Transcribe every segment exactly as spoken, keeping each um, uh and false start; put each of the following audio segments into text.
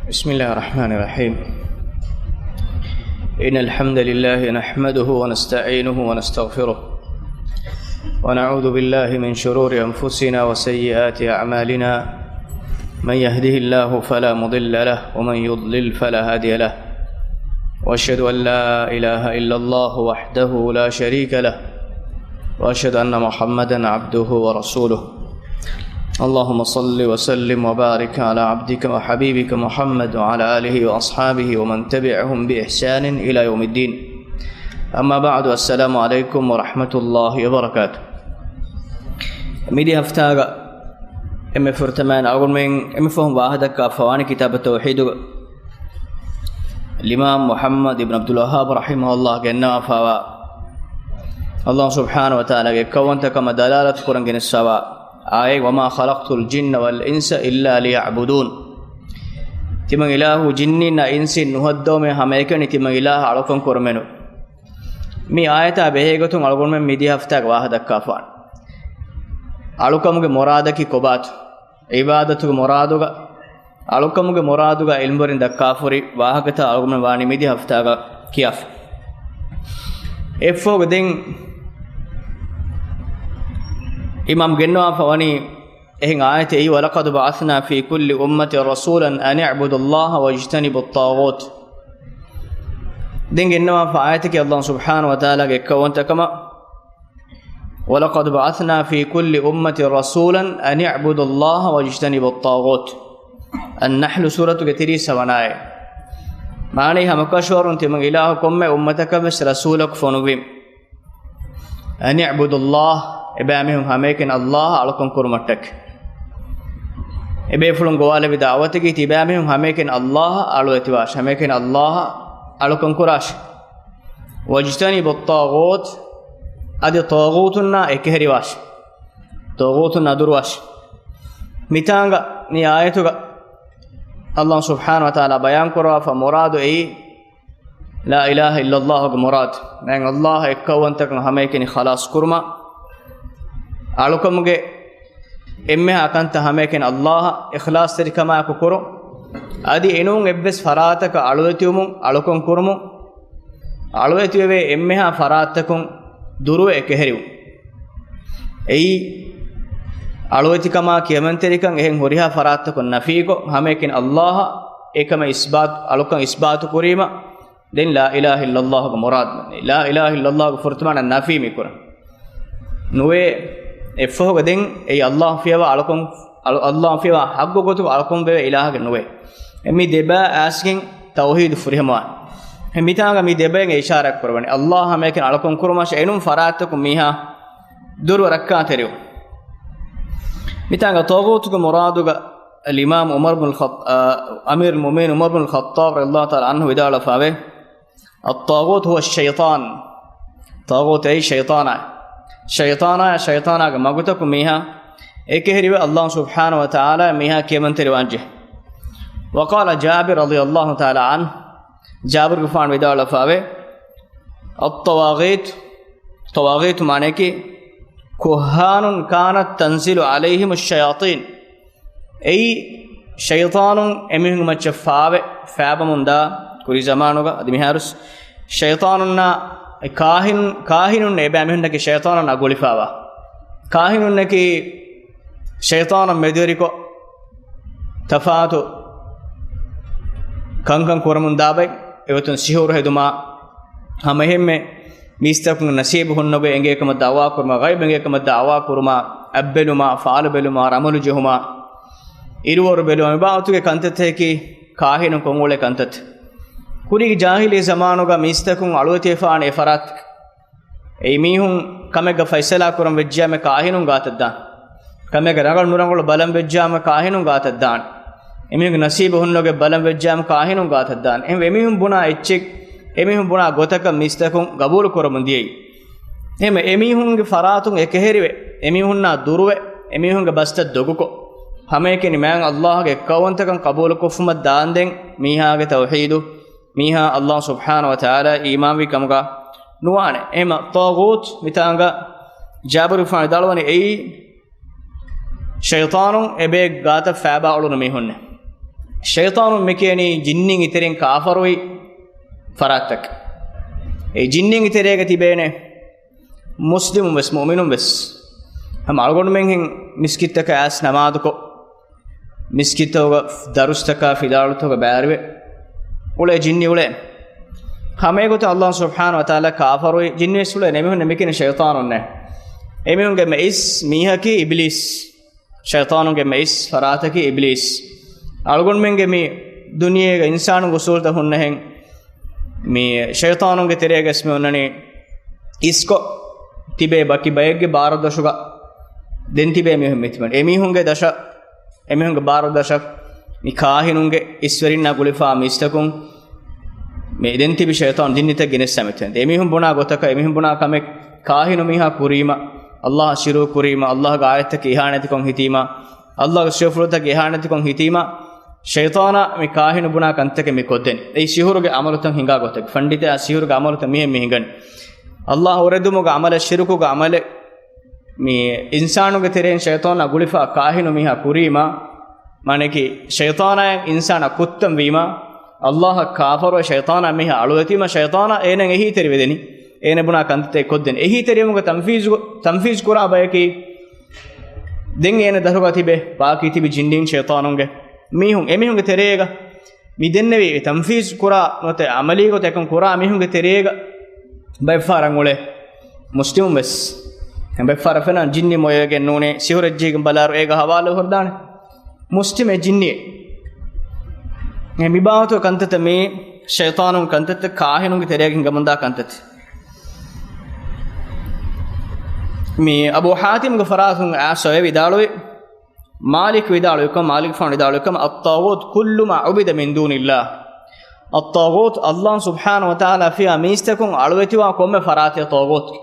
بسم الله الرحمن الرحيم. إن الحمد لله نحمده ونستعينه ونستغفره، ونعوذ بالله من شرور أنفسنا وسيئات أعمالنا. من يهده الله فلا مضل له، ومن يضلل فلا هادي له. وأشهد أن لا إله إلا الله وحده لا شريك له، وأشهد أن محمدا عبده ورسوله. اللهم صل وسلم وبارك على عبدك وحبيبك محمد وعلى آله وأصحابه ومن تبعهم بإحسان إلى يوم الدين. أما بعد، السلام عليكم ورحمة الله وبركاته. މިދި ހަފްތާގަ އެންމެ ފުރަތަމައިން އަޅުގަނޑުމެން އެންމެ ފަހުން ވާހަކަ ދައްކާފަ ވާނީ ކިތާބު ތައުޙީދުގަ އިމާމް މުޙައްމަދު އިބްނު ޢަބްދުލް ވައްހާބް ރަޙިމަހުﷲ ގެންނަވާފައިވާ، ﷲ ސުބްޙާނަހޫ ވަތަޢާލާގެ އެއްކައުވަންތަކަމަށް ދަލާލަތު ކުރަން ގެނެސްފައިވާ އާޔަތް، وما خلقت الجن والإنس إلا ليعبدون. ތިމަން އިލާހު ޖިންނީންނާ އިންސީން ނުހައްދަވުމޭ ހަމައެކަނި ތިމަން އިލާހަށް އަޅުކަން ކުރުމެއް ނޫން. މި އާޔަތާ ބެހޭގޮތުން އަޅުގަނޑުމެން މިދި ހަފްތާގަ ވާހަކަ ދައްކާފާނެ. އަޅުކަމުގެ މުރާދަކީ ކޮބާތޯ؟ ޢިބާދަތުގެ މުރާދުގަ، އަޅުކަމުގެ މުރާދުގަ ޢިލްމުވެރިން ދައްކާފަހުރި ވާހަކަތައް އަޅުގަނޑުމެން ވާނީ މިދި ހަފްތާގަ ކިޔާފަ. އެއަށްފަހުގަ ދެން އިމާމް ގެންނަވާފަ ވަނީ އެހެން އާޔަތެއް، ވަލަޤަދް ބަޢަޘްނާ ފީ ކުއްލި އުއްމަތިން ރަސޫލަން އަނި އަޢުބުދުﷲ ވަޖްތަނިބުއްޠާޣޫތް. ދެން ގެންނަވާފަ އާޔަތަކީ ﷲ ސުބްޙާނަހޫ ވަތަޢާލާގެ އެއްކައުވަންތަކަމަށް، وَلَقَدْ بَعَثْنَا فِي كُلِّ أُمَّةٍ رَسُولًا أَنِ اعْبُدُوا اللَّهَ وَاجْتَنِبُوا الطَّاغُوتَ. އައްނަޙްލު ސޫރަތުގެ ތިރީސް ސަވަނާއެ. މާނައީ، ހަމަކަށަވަރުން ތިމަން އިލާހު ކޮންމެ އުއްމަތަކަށް ވެސް ރަސޫލަކު ފޮނުއްވީމު. أَنِ اعْبُدُوا اللَّهَ، އެބައިމީހުން ހަމައެކަނި ﷲ އަށް އަޅުކަން ކުރުމަށްޓަކައި. އެބޭފުޅުން ގޮވާލެއްވި ދަޢުވަތަކީ ތިބައިމީހުން ހަމައެކަނި ﷲ އަށް އަޅުވެތިވާށި، ހަމައެކަނި ﷲ އަށް އަޅުކަން ކުރާށި. وَاجْتَنِبُوا الطَّاغُوتَ، އަދި ޠާޣޫތުންނާ އެކަހެރިވާށި. ޠާޣޫތުންނާ ދުރުވާށި. މިތާނގަ މި އާޔަތުގަ ﷲ ސުބްޙާނަހޫ ވަތަޢާލާ ބަޔާން ކުރަވާފަ މުރާދު އެއީ، لا إله إلا الله ގެ މުރާދު. މާތް ﷲ އަށް އެއްކައުވަންތަކަން ހަމައެކަނި ޚަލާޞް ކުރުމަށް، އަޅުކަމުގެ އެންމެހާ ކަންތައް ހަމައެކަނި ﷲ އަށް އިޚްލާޞްތެރިކަމާއެކު ކުރުން، އަދި އެނޫން އެއްވެސް ފަރާތަކަށް އަޅުވެތިވުމުން، އަޅުކަން ކުރުމުން، އަޅުވެތިވެވޭ އެންމެހާ ފަރާތްތަކުން ދުރުވެ އެކަހެރިވުން. އެއީ، އަޅުވެތިކަމާ ކިޔަމަންތެރިކަން އެހެން ހުރިހާ ފަރާތްތަކުން ނަފީކޮށް، ހަމައެކަނި ﷲ އަށް އެކަމަށް އިސްބާތު، އަޅުކަން އިސްބާތު ކުރީމަ، ދެން لا إله إلا الله ގެ މުރާދު ވަނީ. لا إله إلا الله ގެ ފުރަތަމަ ނަފީ މިކުރަން. ނުވޭ، އެއަށްފަހުގަ ދެން އެއީ ﷲ ފިޔަވާ އަޅުކަން، އަޅު-، ﷲ ފިޔަވާ ޙައްޤު ގޮތުގަ އަޅުކަން ވެވޭ އިލާހެއް ނުވޭ. އެ މި ދެބައި އައިސްގެން ތައުޙީދު ފުރިހަމަވާނެ. އެ މިތާނގަ މި ދެބައިގެ އިޝާރާތް ކުރަވަނީ، ﷲ ހަމައެކަނި އަޅުކަން ކުރުމަށް އެނޫން ފަރާތްތަކުން މީހާ ދުރު ރައްކާތެރިވުން. މިތާނގަ ޠާޣޫތުގެ މުރާދުގަ އަލްއިމާމް ޢުމަރު ބުނުލް ޚައް-، އަ، އަމީރުލް މުއުމިނީން ޢުމަރު ބުނުލް ޚައްޠާބް ރަޟިޔަﷲ ތަޢާލާ ޢަންހު ވިދާޅުވެފައިވޭ، الطاغوت هو الشيطان. ޠާޣޫތު އެއީ ޝައިޠާނާ. ޝައިޠާނާ، ޝައިޠާނާގެ މަގުތަކުން މީހާ އެކަހެރިވެ، ﷲ ސުބްޙާނަހޫ ވަތަޢާލާ މީހާ ކިޔަމަންތެރިވާންޖެހޭ. وقال جابر رضي الله تعالى عنه، ޖާބިރުގެފާނު ވިދާޅުވެފައިވޭ، الطواغيت، ޠަވާޣީތު މާނައަކީ، كهان كانت تنزل عليهم الشياطين. އެއީ، ޝައިޠާނުން އެމީހުންގެ މައްޗަށް ފާވެ، ފާބަމުންދާ ކުރީ ޒަމާނުގަ، އަދި މިހާރުސް ޝައިޠާނުންނާ ކާހިން، ކާހިނުން އެބައިމީހުންނަކީ ޝައިޠާނުންނާ ގުޅިފާވާ. ކާހިނުންނަކީ ޝައިޠާނަށް މެދުވެރިކޮށް، ތަފާތު ކަންކަން ކުރަމުން ދާބައި، އެގޮތުން ސިހުރު ހެދުމާ، ހަމައެހެންމެ މީސްތަކުން ނަސީބު ހުންނަގޮތް އެނގޭ ކަމަށް ދަޢުވާ ކުރުމާ، ޣައިބު އެނގޭ ކަމަށް ދަޢުވާ ކުރުމާ، އަތްބެލުމާ، ފާލުބެލުމާ، ރަމަލު ޖެހުމާ، އިރުއޮރު ބެލުމާ، މި ބާވަތުގެ ކަންތައްތަކަކީ ކާހިނުން ކޮށްއުޅޭ ކަންތައްތައް. ކުރީގެ ޖާހިލީ ޒަމާނުގަ މީސްތަކުން އަޅުވެތިވެފާނެ އެ ފަރާތްތަކަށް. އެއީ މީހުން ކަމެއްގަ ފައިސަލާ ކުރަން ވެއްޖާމެ ކާހިނުން ގާތަށް ދާން. ކަމެއްގަ ރަނގަޅު ނުރަނގަޅު ބަލަން ވެއްޖާމެ ކާހިނުން ގާތަށް ދާން. އެމީހުންގެ ނަސީބު ހުންނަގޮތް ބަލަން ވެއްޖާމެ ކާހިނުން ގާތަށް ދާން. އެހެންވެ އެމީހުން ބުނާ އެއްޗެއް، އެމީހުން ބުނާ ގޮތަކަށް މީސްތަކުން ގަބޫލު ކުރަމުން ދިޔައީ. އެހެންވެ އެމީހުންގެ ފަރާތުން އެކަހެރިވެ، އެމީހުންނާ ދުރުވެ، އެމީހުންގެ ބަސްތައް ދޮގުކޮށް، ހަމައެކަނި މާތް ﷲ ގެ އެއްކައުވަންތަކަން ޤަބޫލުކޮށްފުމަށް ދާންދެން މީހާގެ ތައުޙީދު، މީހާ ﷲ ސުބްޙާނަހޫ ވަތަޢާލާ އީމާންވި ކަމުގަ ނުވާނެ. އެހެންމަ ޠާޣޫތު މިތާނގަ ޖާބިރުގެފާނު ވިދާޅުވަނީ އެއީ ޝައިޠާނުން އެބައި ގާތަށް ފާބާ އުޅުނު މީހުންނޭ. ޝައިޠާނުން މިކިޔަނީ ޖިންނިން އިތެރެއިން ކާފަރުވި ފަރާތްތަކެއް. އެ ޖިންނިން އިތެރޭގަ ތިބޭނެ މުސްލިމުން ވެސް، މުއުމިނުން ވެސް، ހަމަ އަޅުގަނޑުމެންހެން މިސްކިތްތަކަށް އައިސް ނަމާދުކޮށް، މިސްކިތްތަކުގަ ދަރުސްތަކާ ފިލާވަޅުތަކުގަ ބައިވެރިވެ އުޅޭ ޖިންނި އުޅޭ. ހަމައެގޮތަށް އައްލާހު ސުބްޙާނަހު ވަތަޢާލާ ކާފަރުވި ޖިންނިވެސް އުޅޭ. އެމީހުންނަށް މިކިޔަނީ ޝައިޠާނުންނޭ. އެމީހުންގެ މައިސް މީހަކީ އިބްލީސް. ޝައިޠާނުންގެ މައިސް ފަރާތަކީ އިބްލީސް. އަޅުގަނޑުމެންގެ މި ދުނިޔޭގަ އިންސާނުންގެ އުސޫލުތައް ހުންނަހެން، މި ޝައިޠާނުންގެ ތެރޭގަސް މި އޮންނަނީ އިސްކޮށް ތިބޭ ބަކި ބައެއްގެ ބާރުދޮށުގަ. ދެން ތިބޭ މީހުން މިތިބަން އެމީހުންގެ ދަށަށް، އެމީހުންގެ ބާރުދޮށަށް މި ކާހިނުންގެ އިސްވެރިންނާ ގުޅިފާ މީސްތަކުން މި ދެން ތިބި ޝައިޠާނު ޖިންނިތައް ގެނެއްސާ މިތިބަން. އެމީހުން ބުނާ ގޮތަކަށް، އެމީހުން ބުނާ ކަމެއް، ކާހިނު މީހާ ކުރީމަ، އައްލާހަށް ޝިރުކު ކުރީމަ، އައްލާހުގެ އާޔަތްތަކަށް އިހާނެތިކޮށް ހިތީމަ، އައްލާހުގެ ސިފަފުޅުތަކަށް އިހާނެތިކޮށް ހިތީމަ، ޝައިޠާނާ މި ކާހިނު ބުނާ ކަންތަކެއް މި ކޮށްދެނީ. އެއީ ސިހުރުގެ އަމަލުތައް ހިނގާ ގޮތެއް. ފަންޑިތައާ ސިހުރުގެ އަމަލުތައް މިހެން މި ހިނގަނީ. އައްލާހަށް އުރެދުމުގެ އަމަލެއް، ޝިރުކުގެ އަމަލެއް، މި އިންސާނުގެ ތެރެއިން ޝައިޠާނާ ގުޅިފާ ކާހިނު މީހާ ކުރީމަ، މާނައަކީ ޝައިޠާނާއަށް އިންސާނާ ކުއްތަން ވީމަ، އައްލާހަށް ކާފަރުވެ ޝައިޠާނާ މީހާ އަޅުވެތީމަ، ޝައިޠާނާ އޭނައަށް އެހީތެރިވެދެނީ. އޭނަ ބުނާ ކަންތައްތައް ކޮށްދެނީ. އެހީތެރިވުމުގެ ތަންފީޒު، ތަންފީޒު ކުރާ ބަޔަކީ ދެން އޭނަ ދަށުގަ ތިބޭ ބާކީ ތިބި ޖިންނީން ޝައިޠާނުންގެ މީހުން، އެމީހުންގެ ތެރޭގަ މި ދެންނެވި ތަންފީޒު ކުރާ ނުވަތަ އަމަލީ ގޮތަށް އެކަން ކުރާ މީހުންގެ ތެރޭގަ ބައެއްފަހަރަށް އުޅޭ މުސްލިމުން ވެސް. ބައެއްފަހަރަށް ފެނާ ޖިންނި މޮޔަވެގެން ނޫނޭ، ސިހުރެއްޖެއްޔެވެގެން ބަލާއިރު އޭގަ ހަވާލު ހުރެދާނެ މުސްލިމެއް ޖިންނިއެއް. އެ މި ބާވަތުގެ ކަންތައްތައް މީ ޝައިޠާނުން ކަންތައްތައް ކާހިނުންގެ ތެރޭގަ ހިނގަމުންދާ ކަންތައްތައް. މި އަބޫ ޙާތިމްގެ ފަރާތުން އާ ސޮއެ ވިދާޅުވި، މާލިކް ވިދާޅުވިކަމަށް، މާލިކް ފާނު ވިދާޅުވިކަމަށް، الطاغوت كل ما عبد من دون الله. އައްޠާޣޫތު، އައްލާހު ސުބްޙާނަހު ވަތަޢާލާ ފިޔާ މީސްތަކުން އަޅުވެތިވާ ކޮންމެ ފަރާތެއް ޠާޣޫތު.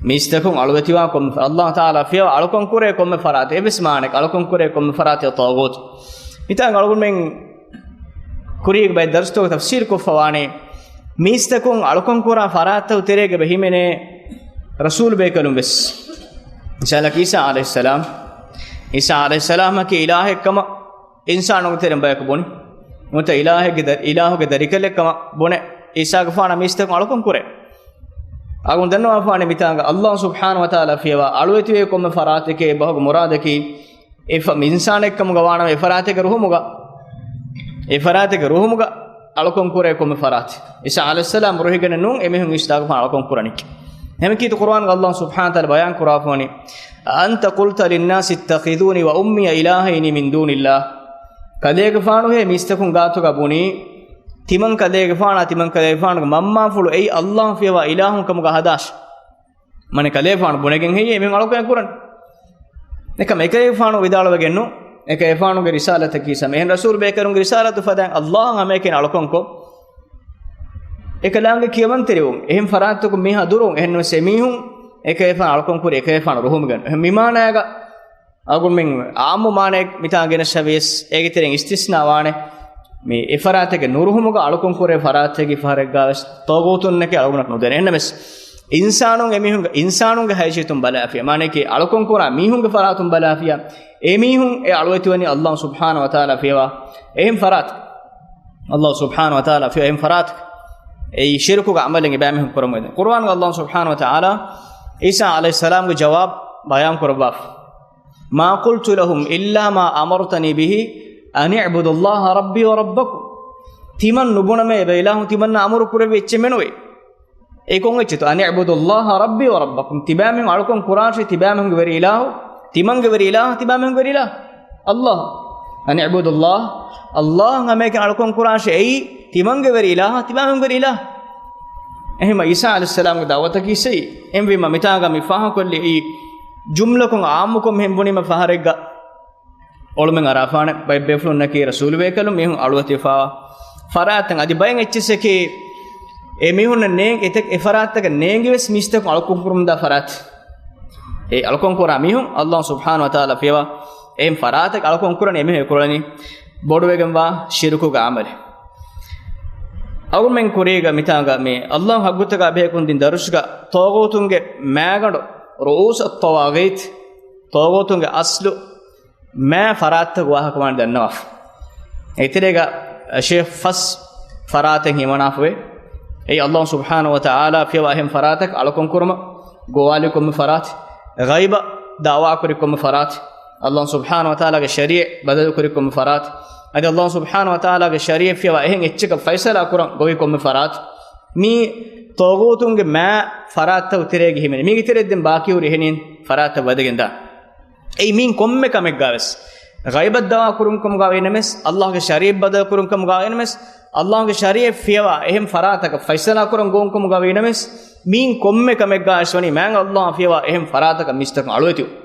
މީސްތަކުން އަޅުވެތިވާ ކޮންމެ، އައްލާހު ތަޢާލާ ފިޔަވާ އަޅުކަން ކުރޭ ކޮންމެ ފަރާތެއް، އެއްވެސް މާނައެއް އަޅުކަން ކުރޭ ކޮންމެ ފަރާތެއް ޠާޣޫތު. މިތާނގަ އަޅުގަނޑުމެން ކުރީގެ ބައެއް ދަރުސްތަކުގަ ތަފްސީލް ކޮށްފަވާނީ، މީސްތަކުން އަޅުކަން ކުރާ ފަރާތްތައް ތެރޭގަ ބެހިމެނޭ ރަސޫލު ބޭކަލުން ވެސް. މިސާލަކަށް އީސާ ޢަލައިހިއްސަލާމް، އީސާ ޢަލައިހިއްސަލާމަކީ އިލާހެއްކަމަށް އިންސާނުންގެ ތެރެއިން ބަޔަކު ބުނި. ނުވަތަ އިލާހެއްގެ ދަ-، އިލާހުގެ ދަރިކަލެއްކަމަށް ބުނެ އީސާގެފާނަށް މީސްތަކުން އަޅުކަން ކުރޭ. އަޅުގަނޑު ދަންނަވާފާނެ މިތާނގަ އައްލާހު ސުބްޙާނަހު ވަތަޢާލާ ފިޔަވާ އަޅުވެތިވޭ ކޮންމެ ފަރާތެކޭ ބަހުގެ މުރާދަކީ އެ ފަ-، މި އިންސާނެއްކަމުގަ ވާނަމަ އެ ފަރާތެއްގެ ރުހުމުގަ، އެ ފަރާތެއްގެ ރުހުމުގަ އަޅުކަން ކުރޭ ކޮންމެ ފަރާތެއް. އީސާ ޢަލައިހިއްސަލާމް ރުހިގެނެއް ނޫން އެމީހުން އީސާގެފާނު އަޅުކަން ކުރަނީކީ. ހަމައެކީ ޤުރުއާންގަ އައްލާހު ސުބްޙާނަހު ވަތަޢާލާ ބަޔާން ކުރާފަވަނީ، أأنت قلت للناس اتخذوني وأمي إلهين من دون الله. ކަލޭގެފާނުހޭ މީސްތަކުން ގާތުގަ ބުނީ، ތިމަން ކަލޭގެފާނާ ތިމަން ކަލޭގެފާނުގެ މަންމާފުޅު އެއީ އައްލާހު ފިޔަވާ އިލާހުން ކަމުގަ ހަދާށޭ. މަނެ ކަލޭފާނު ބުނެގެން ހެއްޔޭ މި އަޅުކަން ކުރަން؟ އެކަމް އެކަލޭފާނު ވިދާޅުވެގެން ނޫން. އެކަލޭފާނުގެ ރިސާލަތަކީ ސަމެހެން ރަސޫލު ބޭކަލުންގެ ރިސާލަތު ފަދައިން އައްލާހަށް ހަމައެކަނި އަޅުކަންކޮށް، އެކަލާނގެ ކިޔަމަންތެރިވުން، އެހެން ފަރާތްތަކުން މީހާ ދުރުވުން، އެހެންނަމަވެސް އެމީހުން އެކަލޭފާނު އަޅުކަން ކުރި އެކަލޭފާނު ރުހުމުގެން. އެހެން މި މާނަޔަކަށް އަޅުގަނޑުމެން އާއްމު މާނައެއް މިތާ ގެނެސް ވިޔަސް، އޭގެ ތެރެއިން އިސްތިސްނާ ވާނެ، މި އެފަރާތެއްގެ ނުރުހުމުގަ އަޅުކަން ކުރޭ ފަރާތެއްގެ ފަހަރެއްގަ ވެސް ޠާޣޫތުންނެކޭ އަޅުގަނޑަކަށް ނުދޭނެ. އެހެންނަމަވެސް، އިންސާނުން އެމީހުންގެ، އިންސާނުންގެ ހައިސިއްޔަތުން ބަލާފިޔާ، މާނައަކީ އަޅުކަން ކުރާ މީހުންގެ ފަރާތުން ބަލާފިޔާ، އެމީހުން އެ އަޅުވެތިވަނީ އައްލާހު ސުބްޙާނަހު ވަތަޢާލާ ފިޔަވާ އެހެން ފަރާތެއް. އައްލާހު ސުބްޙާނަހު ވަތަޢާލާ ފިޔަވާ އެހެން ފަރާތެއް. އެއީ ޝިރުކުގެ ޢަމަލެއް އެބައިމީހުން ކުރަމުން އެދެން. ޤުރުއާންގަ އައްލާހު ސުބްޙާނަހު ވަތަޢާލާ ޢީސާ ޢަލައިހިއްސަލާމްގެ ޖަވާބު ބަޔާން ކުރައްވާފަ. ما قلت لهم إلا ما أمرتني به أن اعبدوا الله ربي وربكم. ތިމަން ނުބުނަމޭ އެބަ އިލާހުން ތިމަންނަށް އަމުރު ކުރެއްވި އެއްޗެއް މެނުވޭ. އެ ކޮން އެއްޗެއްތޯ؟ أن اعبدوا الله ربي وربكم. ތިބާމީހުން އަޅުކަން ކުރާށޭ ތިބާމީހުންގެ ވެރި އިލާހު، ތިމަންގެ ވެރި އިލާހު، ތިބާމީހުންގެ ވެރި އިލާހު. އައްލާހު. أن اعبدوا الله، އައްލާހަށް ހަމައެކަނި އަޅުކަން ކުރާށޭ، އެއީ ތިމަންގެ ވެރި އިލާހު، ތިބާމީހުންގެ ވެރި އިލާހު. އެހެންވީމަ ޢީސާ ޢަލައިހިއްސަލާމްގެ ދަޢުވަތަކީ އިސްއެއީ. އެހެންވީމަ މިތާގަ މި ފާހަގަކޮށްލި އެއީ ޖުމްލަކޮށް ޢާއްމުކޮށް މިހެން ބުނީމަ ފަހަރެއްގަ އޮޅުމެއް އަރާފާނެ، ބައެއް ބޭފުޅުންނަކީ ރަސޫލު ބޭކަލުން މީހުން އަޅުވެތިވެފާވާ ފަރާތްތައް އަދި ބައެއް އެއްޗިއްސަކީ އެ މީހުންނަށް ނޭނގި އެތައް އެ ފަރާތްތަކަށް ނޭނގިވެސް މީސްތަކުން އަޅުކަން ކުރަމުންދާ ފަރާތް. އެ އަޅުކަން ކުރާ މީހުން އައްލާހު ސުބްޙާނަހު ވަތަޢާލާ ފިޔަވާ އެހެން ފަރާތަކަށް އަޅުކަން ކުރަނީ އެމީހުން ކުރަނީ ބޮޑުވެގެންވާ ޝިރުކުގެ ޢަމަލެއް. އަޅުގަނޑުމެން ކުރީގަ މިތާގަ މި އައްލާހު ހައްގުތަކާ ބެހޭ ކުންދިން ދަރުސްގަ ޠާޣޫތުންގެ މައިގަނޑު ރުއޫސުއް ޠަވާޣީތް، ޠާޣޫތުންގެ އަސްލު މާ ފަރާތްތަކުގެ ވާހަކަ ވާން ދަންނަވާފަ. އެތެރޭގަ އެއް ފަސް ފަރާތެއް ހިމަނާފަވޭ. އެއީ އައްލާހު ސުބްޙާނަހު ވަ ތަޢާލާ ފިޔަވާ އެހެން ފަރާތަކަށް އަޅުކަން ކުރުމަށް ގޮވާލި ކޮންމެ ފަރާތެއް، ޣައިބަށް ދަޢުވާ ކުރި ކޮންމެ ފަރާތެއް، އައްލާހު ސުބްޙާނަހު ވަ ތަޢާލާގެ ޝަރީޢަތް ބަދަލު ކުރި ކޮންމެ ފަރާތެއް، އަދި އައްލާހު ސުބްޙާނަހު ވަ ތަޢާލާގެ ޝަރީޢަތް ފިޔަވާ އެހެން އެއްޗަކަށް ފައިސަލާ ކުރަން ގޮވި ކޮންމެ ފަރާތެއް، މީ ޠާޣޫތުންގެ މާ ފަރާތްތަކުގެ ތެރޭގަ ހިމެނޭ. މީގެ ތެރެއަށް ދެން ބާކީ ހުރި އެހެނީން ފަރާތްތައް ވަދެގެން ދާން. އެއީ މީން ކޮންމެ ކަމެއްގަ ވެސް، ޣައިބަށް ދަޢުވާ ކުރުން ކަމުގަ ވީނަމަވެސް، އައްލާހުގެ ޝަރީޢަތް ބަދަލު ކުރުން ކަމުގަ ވީނަމަވެސް، އައްލާހުގެ ޝަރީޢަތް ފިޔަވާ އެހެން ފަރާތަކަށް ފައިސަލާ ކުރަން ގޮވުން ކަމުގަ ވީނަމަވެސް، މީން ކޮންމެ ކަމެއްގަ ވެސް ވަނީ މާތް އައްލާހު ފިޔަވާ އެހެން ފަރާތަކަށް މީސްތަކުން އަޅުވެތިވުން.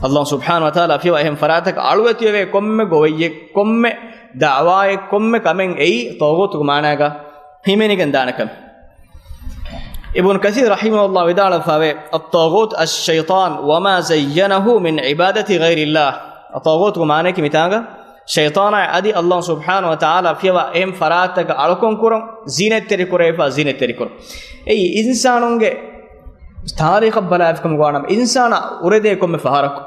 އައްލާހު ސުބްޙާނަހު ވަ ތަޢާލާ ފިޔަވާ އެހެން ފަރާތަކަށް އަޅުވެތިވެވޭ ކޮންމެ ގޮވައްޔެއް، ކޮންމެ ދަޢުވާއެއް، ކޮންމެ ކަމެއް އެއީ ޠާޣޫތުގެ މާނާގަ ހިމެނިގެން ދާނެ ކަމެއް. އިބްނު ކަސީރު ރަޙިމަހުﷲ ވިދާޅުވެފައިވޭ، الطاغوت الشيطان وما زينه من عبادة غير الله. ޠާޣޫތުގެ މާނައަކީ މިތާނގަ ޝައިޠާނާ އަދި އައްލާހު ސުބްޙާނަހު ވަ ތަޢާލާ ފިޔަވާ އެހެން ފަރާތަކަށް އަޅުކަން ކުރަން، ޒީނަތްތެރި ކުރެވިފަ، ޒީނަތްތެރި ކުރުން. އެއީ އިންސާނުންގެ ތާރީޚަށް ބަލާފިކަމުގަ ވާނަމަ، އިންސާނާ އުރެދޭ ކޮންމެ ފަހަރަކު،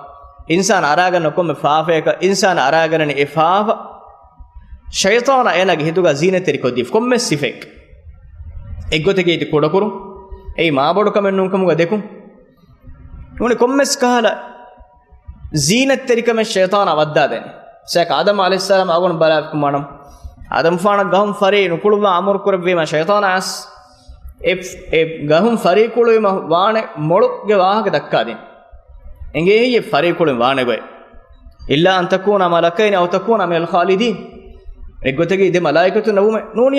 އިންސާނާ އަރާގަންނަ ކޮންމެ ފާފަޔަކަށް، އިންސާނާ އަރާގަންނަނީ އެ ފާފަ ޝައިޠާނާ އޭނާގެ ހިތުގަ ޒީނަތްތެރިކޮށްދީފަ ކޮންމެ ސިފައެއް. އެއްގޮތަކީ ތި ކުޑަކުރުން، އެއީ މާބޮޑު ކަމެއް ނޫންކަމުގަ ދެކުން. ނޫނީ ކޮންމެސް ކަހަލަ ޒީނަތްތެރިކަމެއް ޝައިޠާނާ ވައްދާދޭނެ. ޝޭޚް އާދަމް ޢަލައިހިއްސަލާމް އަޅުގަނޑު ބަލާފިކަމުގަ ވާނަމަ، އާދަމްފާނަށް ގަހުން ފަރި ނުކުޅުއްވާ އަމުރު ކުރެއްވީމަ ޝައިޠާނާ އައިސް އެ، އެ ގަހުން ފަރި ކުޅުވީމަ ވާނެ މޮޅުގެ ވާހަކަ ދައްކާދިން. އެނގޭ ހެއްޔެވެ ފަރި ކުޅުން ވާނެ ގޮތް؟ إلا أن تكونا ملكين أو تكونا من الخالدين. އެއްގޮތަކީ ދެ މަލާއިކަތުންނަށް ވުމެއް ނޫނީ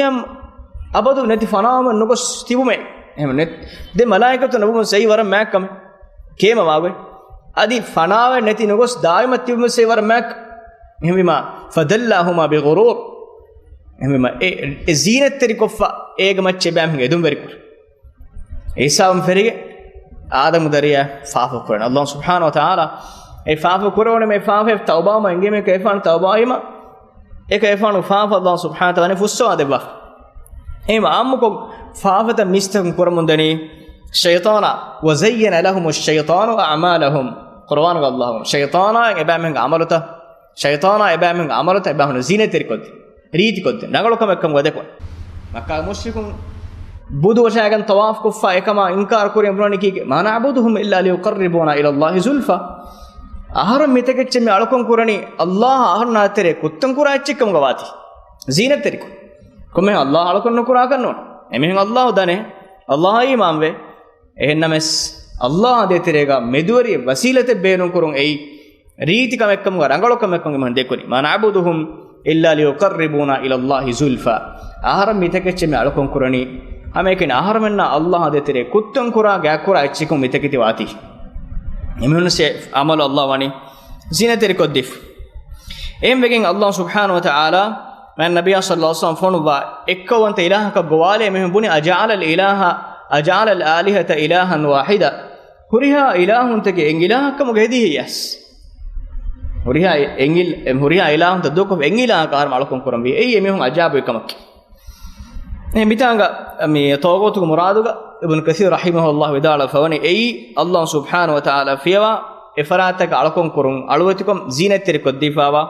އަބަދު ނެތި ފަނާވަމެއް ނުގޮސް ތިބުމެއް. އެހެން ނެތް. ދެ މަލާއިކަތުންނަށް ވުމުން ސެއި ވަރަށް މާތް ކަމެއް. ކޭމަ ވާގޮތް. އަދި ފަނާވެ ނެތި ނުގޮސް ދާއިމަށް ތިބުމެއް ސެއި ވަރަށް މާތް. އެހެންވީމަ، فدلاهما بغرور. އެހެންވީމަ، އެ، އެ ޒީނަތްތެރިކޮށްފަ އޭގެ މައްޗަށް އެބައިމީހުން އެދުންވެރިކުރި. އެ ހިސާބުން ފެށިގެން އާދަމު ދަރިޔާ ފާފަ ކުރަން. އައްލާހު ސުބްޙާނަހު ވަ ތަޢާލާ އެ ފާފަ ކުރެވުނީމަ އެ ފާފައަށް ތައުބާވުމަށް އެނގޭމެ އެކަ އެފާނު ތައުބާވީމަ، އެކަ އެފާނު ފާފަ އައްލާހު ސުބްޙާނަހު ވަ ތަޢާލާ ފުއްސަވާ ދެއްވާފަ. އެހެން އާއްމުކޮށް ފާފަތައް މީސްތަކުން ކުރަމުން ދަނީ ޝައިޠާނާ، وزين لهم الشيطان أعمالهم. ޤުރުއާނުގަ އައްލާހު ޝައިޠާނާ އެބައިމީހުންގެ އަމަލުތައް، ޝައިޠާނާ އެބައިމީހުންގެ އަމަލުތައް އެބައިމީހުން ޒީނަތްތެރިކޮށްދިން. ރީތިކޮށްދިން، ރަނގަޅު ކަމެއް ކަމުގަ ދެކުން. މައްކާގެ މުޝްރިކުން ބުދު ވަށާގެން ޠަވާފު ކޮށްފަ އެކަމާ އިންކާރު ކުރި ބުނަނީ ކީކޭ؟ ما نعبدهم إلا ليقربونا إلى الله زلفى. އަހަރެން މިތަކެއްޗެއް މި އަޅުކަން ކުރަނީ އައްލާހަށް އަހަރުންނާ ތެރޭ ކުއްތަން ކުރާ އެއްޗެއް ކަމުގަ ވާތީ. ޒީނަތްތެރިކޮށް. ކޮންމެހެން އައްލާހަށް އަޅުކަން ނުކުރާކަށް ނޫން. އެމީހުން އައްލާހު ދަނޭ، އައްލާހަށް އީމާންވޭ. އެހެންނަމަވެސް، އައްލާހާ ދޭތެރޭގަ މެދުވެރި ވަސީލަތެއް ބޭނުންކުރުން އެއީ ރީތި ކަމެއްކަމުގަ، ރަނގަޅު ކަމެއްކަމުގަ އެމީހުން ދެކުނީ. ما نعبدهم إلا ليقربونا إلى الله زلفى. އަހަރެން މިތަކެއްޗެއް މި އަޅުކަން ކުރަނީ، ހަމައެކަނި އަހަރެމެންނާ އައްލާހާ ދޭތެރޭ ކުއްތަން ކުރާ، ގާތްކުރާ އެއްޗަކުން މިތަކެތި ވާތީ. އެމީހުން އަމަލު އައްލާހު ވަނީ ޒީނަތްތެރިކޮށްދީފަ. އެހެންވެގެން އައްލާހު ސުބްޙާނަހު ވަ ތަޢާލާ މާތް ނަބިއްޔާ ޞައްލައްލާހު ޢަލައިހި ވަސައްލަމަ ފޮނުއްވާ އެއްކައުވަންތަ އިލާހަކަށް ގޮވާލޭ އެމީހުން ބުނި، أجعل الإله، أجعل الآلهة إلها واحدا. ހުރިހާ އިލާހުންތަކެއް އެއް އިލާހަކަށް ކަމުގަ ހެދީ ހެއްޔާސް؟ ހުރިހާ އެއް އިލް-، އެ ހުރިހާ އިލާހުންތައް ދޫކޮށް އެއް އިލާހަކަށް އަހަރެމެން އަޅުކަން ކުރަންވީ. އެއީ އެމީހުން އަޖާބުވި ކަމަކީ. އެ މިތާނގަ މި ޠާޣޫތުގެ މުރާދުގަ އިބްނު ކަސީރު ރަޙިމަހުﷲ ވިދާޅުވެފަވަނީ، އެއީ އައްލާހު ސުބްޙާނަހު ވަ ތަޢާލާ ފިޔަވާ އެ ފަރާތަކަށް އަޅުކަން ކުރުން، އަޅުވެތިކޮށް ޒީނަތްތެރިކޮށްދީފައިވާ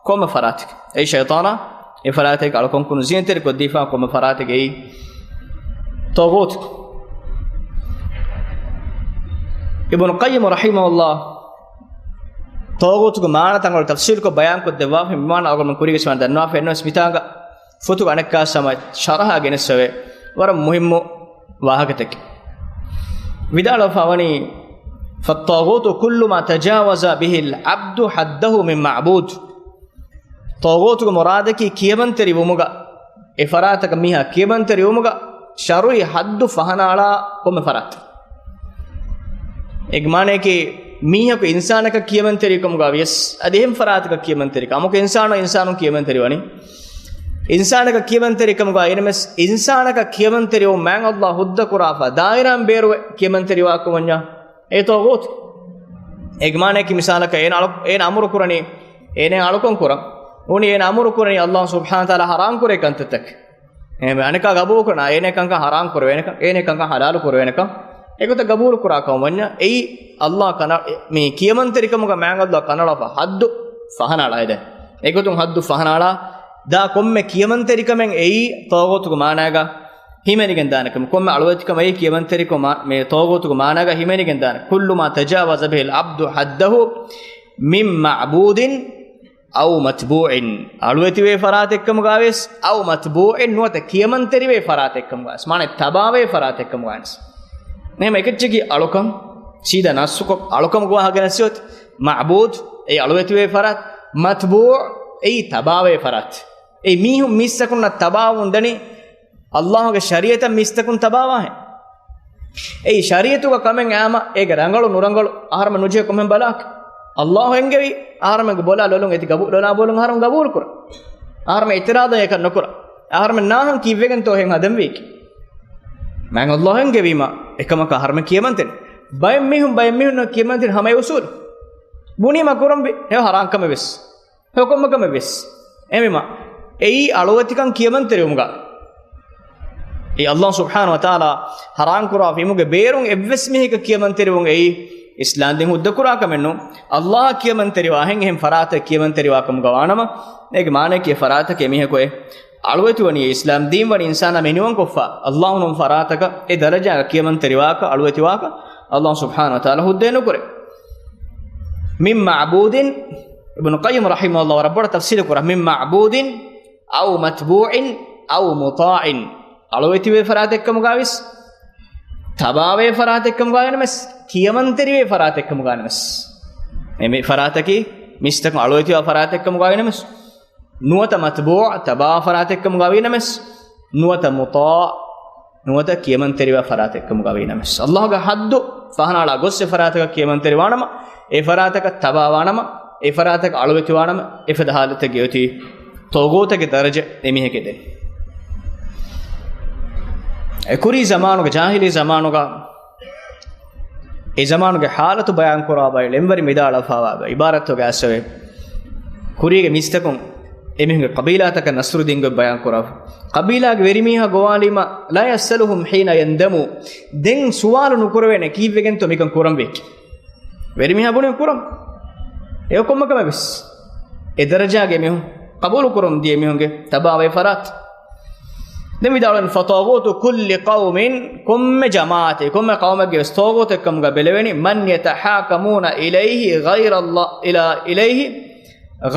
ކޮންމެ ފަރާތެއް. އެއީ ޝައިޠާނާ އެ ފަރާތަކަށް އަޅުކަން ކުރުން ޒީނަތްތެރިކޮށްދީފައިވާ ކޮންމެ ފަރާތެއް އެއީ ޠާޣޫތު. އިބްނު ޤައްޔިމް ރަޙިމަހުﷲ ޠާޣޫތުގެ މާނަ ތަންކޮޅެއް ތަފްސީލުކޮށް ބަޔާންކޮށްދެއްވާފަ، މި މާނަ އަޅުގަނޑުމެން ކުރީގެ ސަމާ ދަންނަވާފަ އެއްނުވެސް މިތާނގަ ފުތުގެ އަނެއްކާ ސަމަ ޝަރަޙާ ގެނެސްފަވޭ. ވަރަށް މުހިއްމު ވާހަކަތަކެއް. ވިދާޅުވެފަ ވަނީ، فالطاغوت كل ما تجاوز به العبد حده من معبود. ޠާޣޫތުގެ މުރާދަކީ ކިޔަމަންތެރި ވުމުގަ، އެ ފަރާތަކަށް މީހާ ކިޔަމަންތެރި ވުމުގަ، ޝަރުޢީ ޙައްދު ފަހަނައަޅާ ކޮންމެ ފަރާތެއް. އޭގެ މާނައަކީ، މީހަކު އިންސާނަކަށް ކިޔަމަންތެރިކަމުގަ ވިޔަސް، އަދި އެހެން ފަރާތަކަށް ކިޔަމަންތެރިކަމުގަ، އަމުކު އިންސާނު އިންސާނުން ކިޔަމަންތެރިވަނީ. އިންސާނަކަށް ކިޔަމަންތެރިކަމުގަ އިނަމެސް، އިންސާނަކަށް ކިޔަމަންތެރިވުން މާތް އައްލާހު ހުއްދަ ކުރާފަ، ދާއިރާން ބޭރުވެ ކިޔަމަންތެރިވާކަމަށް ވަންޏާ، އެ ޠާޣޫތު. އޭގެ މާނައަކީ މިސާލަކަށް އޭނަ އަޅު-، އޭނަ އަމުރު ކުރަނީ، އޭނަ އަޅުކަން ކުރަން. ނޫނީ އޭނަ އަމުރު ކުރަނީ އައްލާހު ސުބްޙާނަހު ވަ ތަޢާލާ ޙަރާމް ކުރޭ ކަންތައްތަކެއް. އެހެންވެ، އަނެކާ ގަބޫލު ކުރަން، އޭނަ ކަންކަން ޙަރާމް ކުރެވޭނެކަން، އޭނަ ކަންކަން ޙަލާލު ކުރެވޭނެކަން، އެގޮތަށް ގަބޫލު ކުރާ ކަމަށް ވަންޏާ، އެއީ އައްލާހު ކަނަ-، މި ކިޔަމަންތެރިކަމުގަ މާތް އައްލާހު ކަނަޅާފަ ޙައްދު ފަހަނައަޅައިދޭން. އެގޮތުން ޙައްދު ފަހަނާޅާ ދާ ކޮންމެ ކިޔަމަންތެރިކަމެއް އެއީ ޠާޣޫތުގެ މާނާގަ ހިމެނިގެން ދާނެ ކަމެއް. ކޮންމެ އަޅުވެތިކަމެއް އެއީ ކިޔަމަންތެރިކޮށް މާ-، މޭ ޠާޣޫތުގެ މާނާގަ ހިމެނިގެން ދާނެ. كل ما تجاوز به العبد حده من معبود أو متبوع. އަޅުވެތިވޭ ފަރާތެއްކަމުގަވެސް، أو متبوع، ނުވަތަ ކިޔަމަންތެރިވޭ ފަރާތެއްކަމުގަވެސް، މާނަ ތަބާވޭ ފަރާތެއްކަމުގަވެސް. އެހެން އެކައްޗަކީ އަޅުކަން، ސީދާ ނައްސުކޮށް އަޅުކަމުގެ ވާހަކަ ގެނެސް އޮތް، މަޢުބޫދު، އެއީ އަޅުވެތިވޭ ފަރާތް، މަތްބޫޢު، އެއީ ތަބާވޭ ފަރާތް. އެ މީހުން މީސްތަކުންނަށް ތަބާވަމުން ދަނީ، އައްލާހުގެ ޝަރީޢަތަށް މީސްތަކުން ތަބާވާހެން. އެއީ ޝަރީޢަތުގަ ކަމެއް އައިމަ އޭގެ ރަނގަޅު ނުރަނގަޅު އަހަރުމެން ނުޖެހޭ ކޮންމެހެން ބަލާކަށް. އައްލާހު އެންގެވީ އަހަރުމެންގެ ބޮލާ ލޮލުން އެތި ގަބޫ-، ލޮލާ ބޮލުން އަހަރުމެން ގަބޫލުކުރަން. އަހަރުމެން އިޢުތިރާޟު އެކަން ނުކުރަން. އަހަރުމެން ނާހަން ކީއްވެގެންތޯ އެހެން ހަދަންވީކީ؟ މާތް އައްލާހު އެންގެވީމަ އެކަމަކަށް އަހަރުމެން ކިޔަމަންތެރި. ބައެއް މީހުން، ބައެއް މީހުންނަށް ކިޔަމަންތެރި ހަމަ އެ އުސޫލު. ބުނީމަ ކުރަންވީ ހެޔޮ ހަރާން ކަމެއް ވެސް. ހެޔޮ ކޮންމެ ކަމެއް ވެސް. އެހެންވީމަ އެއީ އަޅުވެތިކަން ކިޔަމަންތެރިވުމުގަ. އެ އައްލާހު ސުބްޙާނަހު ވަތަޢާލާ ޙަރާން ކުރާފަ އިމުގެ ބޭރުން އެއްވެސް މީހަކަށް ކިޔަމަންތެރިވުން އެއީ އިސްލާމް ދީން ހުއްދަ ކުރާ ކަމެއް ނޫން. އައްލާހަށް ކިޔަމަންތެރިވާހެން އެހެން ފަރާތަށް ކިޔަމަންތެރިވާ ކަމުގަ ވާނަމަ، އޭގެ މާނައަކީ އެ ފަރާތަކީ އެމީހަކު އެ އަޅުވެތިވަނީ އިސްލާމް ދީން ވަނީ އިންސާނާ މިނިވަންކޮށްފަ، އައްލާހު ނޫން ފަރާތަކަށް އެ ދަރަޖާގަ ކިޔަމަންތެރިވާކަށް، އަޅުވެތިވާކަށް އައްލާހު ސުބްޙާނަހު ވަތަޢާލާ ހުއްދައެއް ނުކުރޭ. މިން މަޢުބޫދިން، އިބްނު ޤައްޔިމް ރަޙިމަހުﷲ ވަރަށް ބޮޑަށް ތަފްސީލު ކުރާ، މިން މަޢުބޫދިން އައު މަތްބޫޢިން އައު މުޠާޢިން. އަޅުވެތިވޭ ފަރާތެއްކަމުގަވެސް، ތަބާވޭ ފަރާތެއްކަމުގަވެސް، ކިޔަމަންތެރިވޭ ފަރާތެއްކަމުގަވެސް. އެ މި ފަރާތަކީ މީސްތަކުން އަޅުވެތިވާ ފަރާތެއްކަމުގަވެސް، ނުވަތަ މަތްބޫޢު، ތަބާވާ ފަރާތެއްކަމުގަވީނަމަވެސް، ނުވަތަ މުޠާޢު، ނުވަތަ ކިޔަމަންތެރިވާ ފަރާތެއްކަމުގަވީނަމަވެސް. އައްލާހުގެ ޙައްދު ފަހަނާޅާ ގޮއްސެއް ފަރާތަކަށް ކިޔަމަންތެރިވާނަމަ، އެ ފަރާތަކަށް ތަބާވާނަމަ، އެ ފަރާތަކަށް އަޅުވެތިވާނަމަ، އެފަދަ ޙާލަތެއްގައި އޮތީ ޠާޣޫތެއްގެ ދަރަޖަ އެމީހެކޭ ދެނީ. އެ ކުރީ ޒަމާނުގަ، ޖާހިލީ ޒަމާނުގަ، އެ ޒަމާނުގެ ޙާލަތު ބަޔާންކުރާ ބައި ޅެންވަރި މިދާޅާފާވާ އިބާރާތްތަކުގެ އަސްވެ، ކުރީގެ މީސްތަކުން އެމީހުންގެ ޤަބީލާތަކަށް ނަޞްރު ދިން ގޮތް ބަޔާންކުރާފަ. ޤަބީލާގެ ވެރިމީހާ ގޮވާލީމަ، لا يسألهم حين يندموا. ދެން ސުވާލު ނުކުރެވޭނެ ކީއްވެގެންތޯ މިކަން ކުރަންވީކީ. ވެރިމީހާ ބުނި ކުރަން. އެ ކޮންމެ ކަމެއް ވެސް. އެ ދަރަޖާގެ މީހުން ޤަބޫލު ކުރަން ދިޔަ މީހުންގެ ތަބާވޭ ފަރާތް. ދެން ވިދާޅުވަނީ، فطاغوت كل قوم، ކޮންމެ ޖަމާޢަތެއް، ކޮންމެ ޤައުމެއްގެ ވެސް ޠާޣޫތެއްކަމުގަ ބެލެވެނީ، من يتحاكمون إليه غير الله، إلى، إليه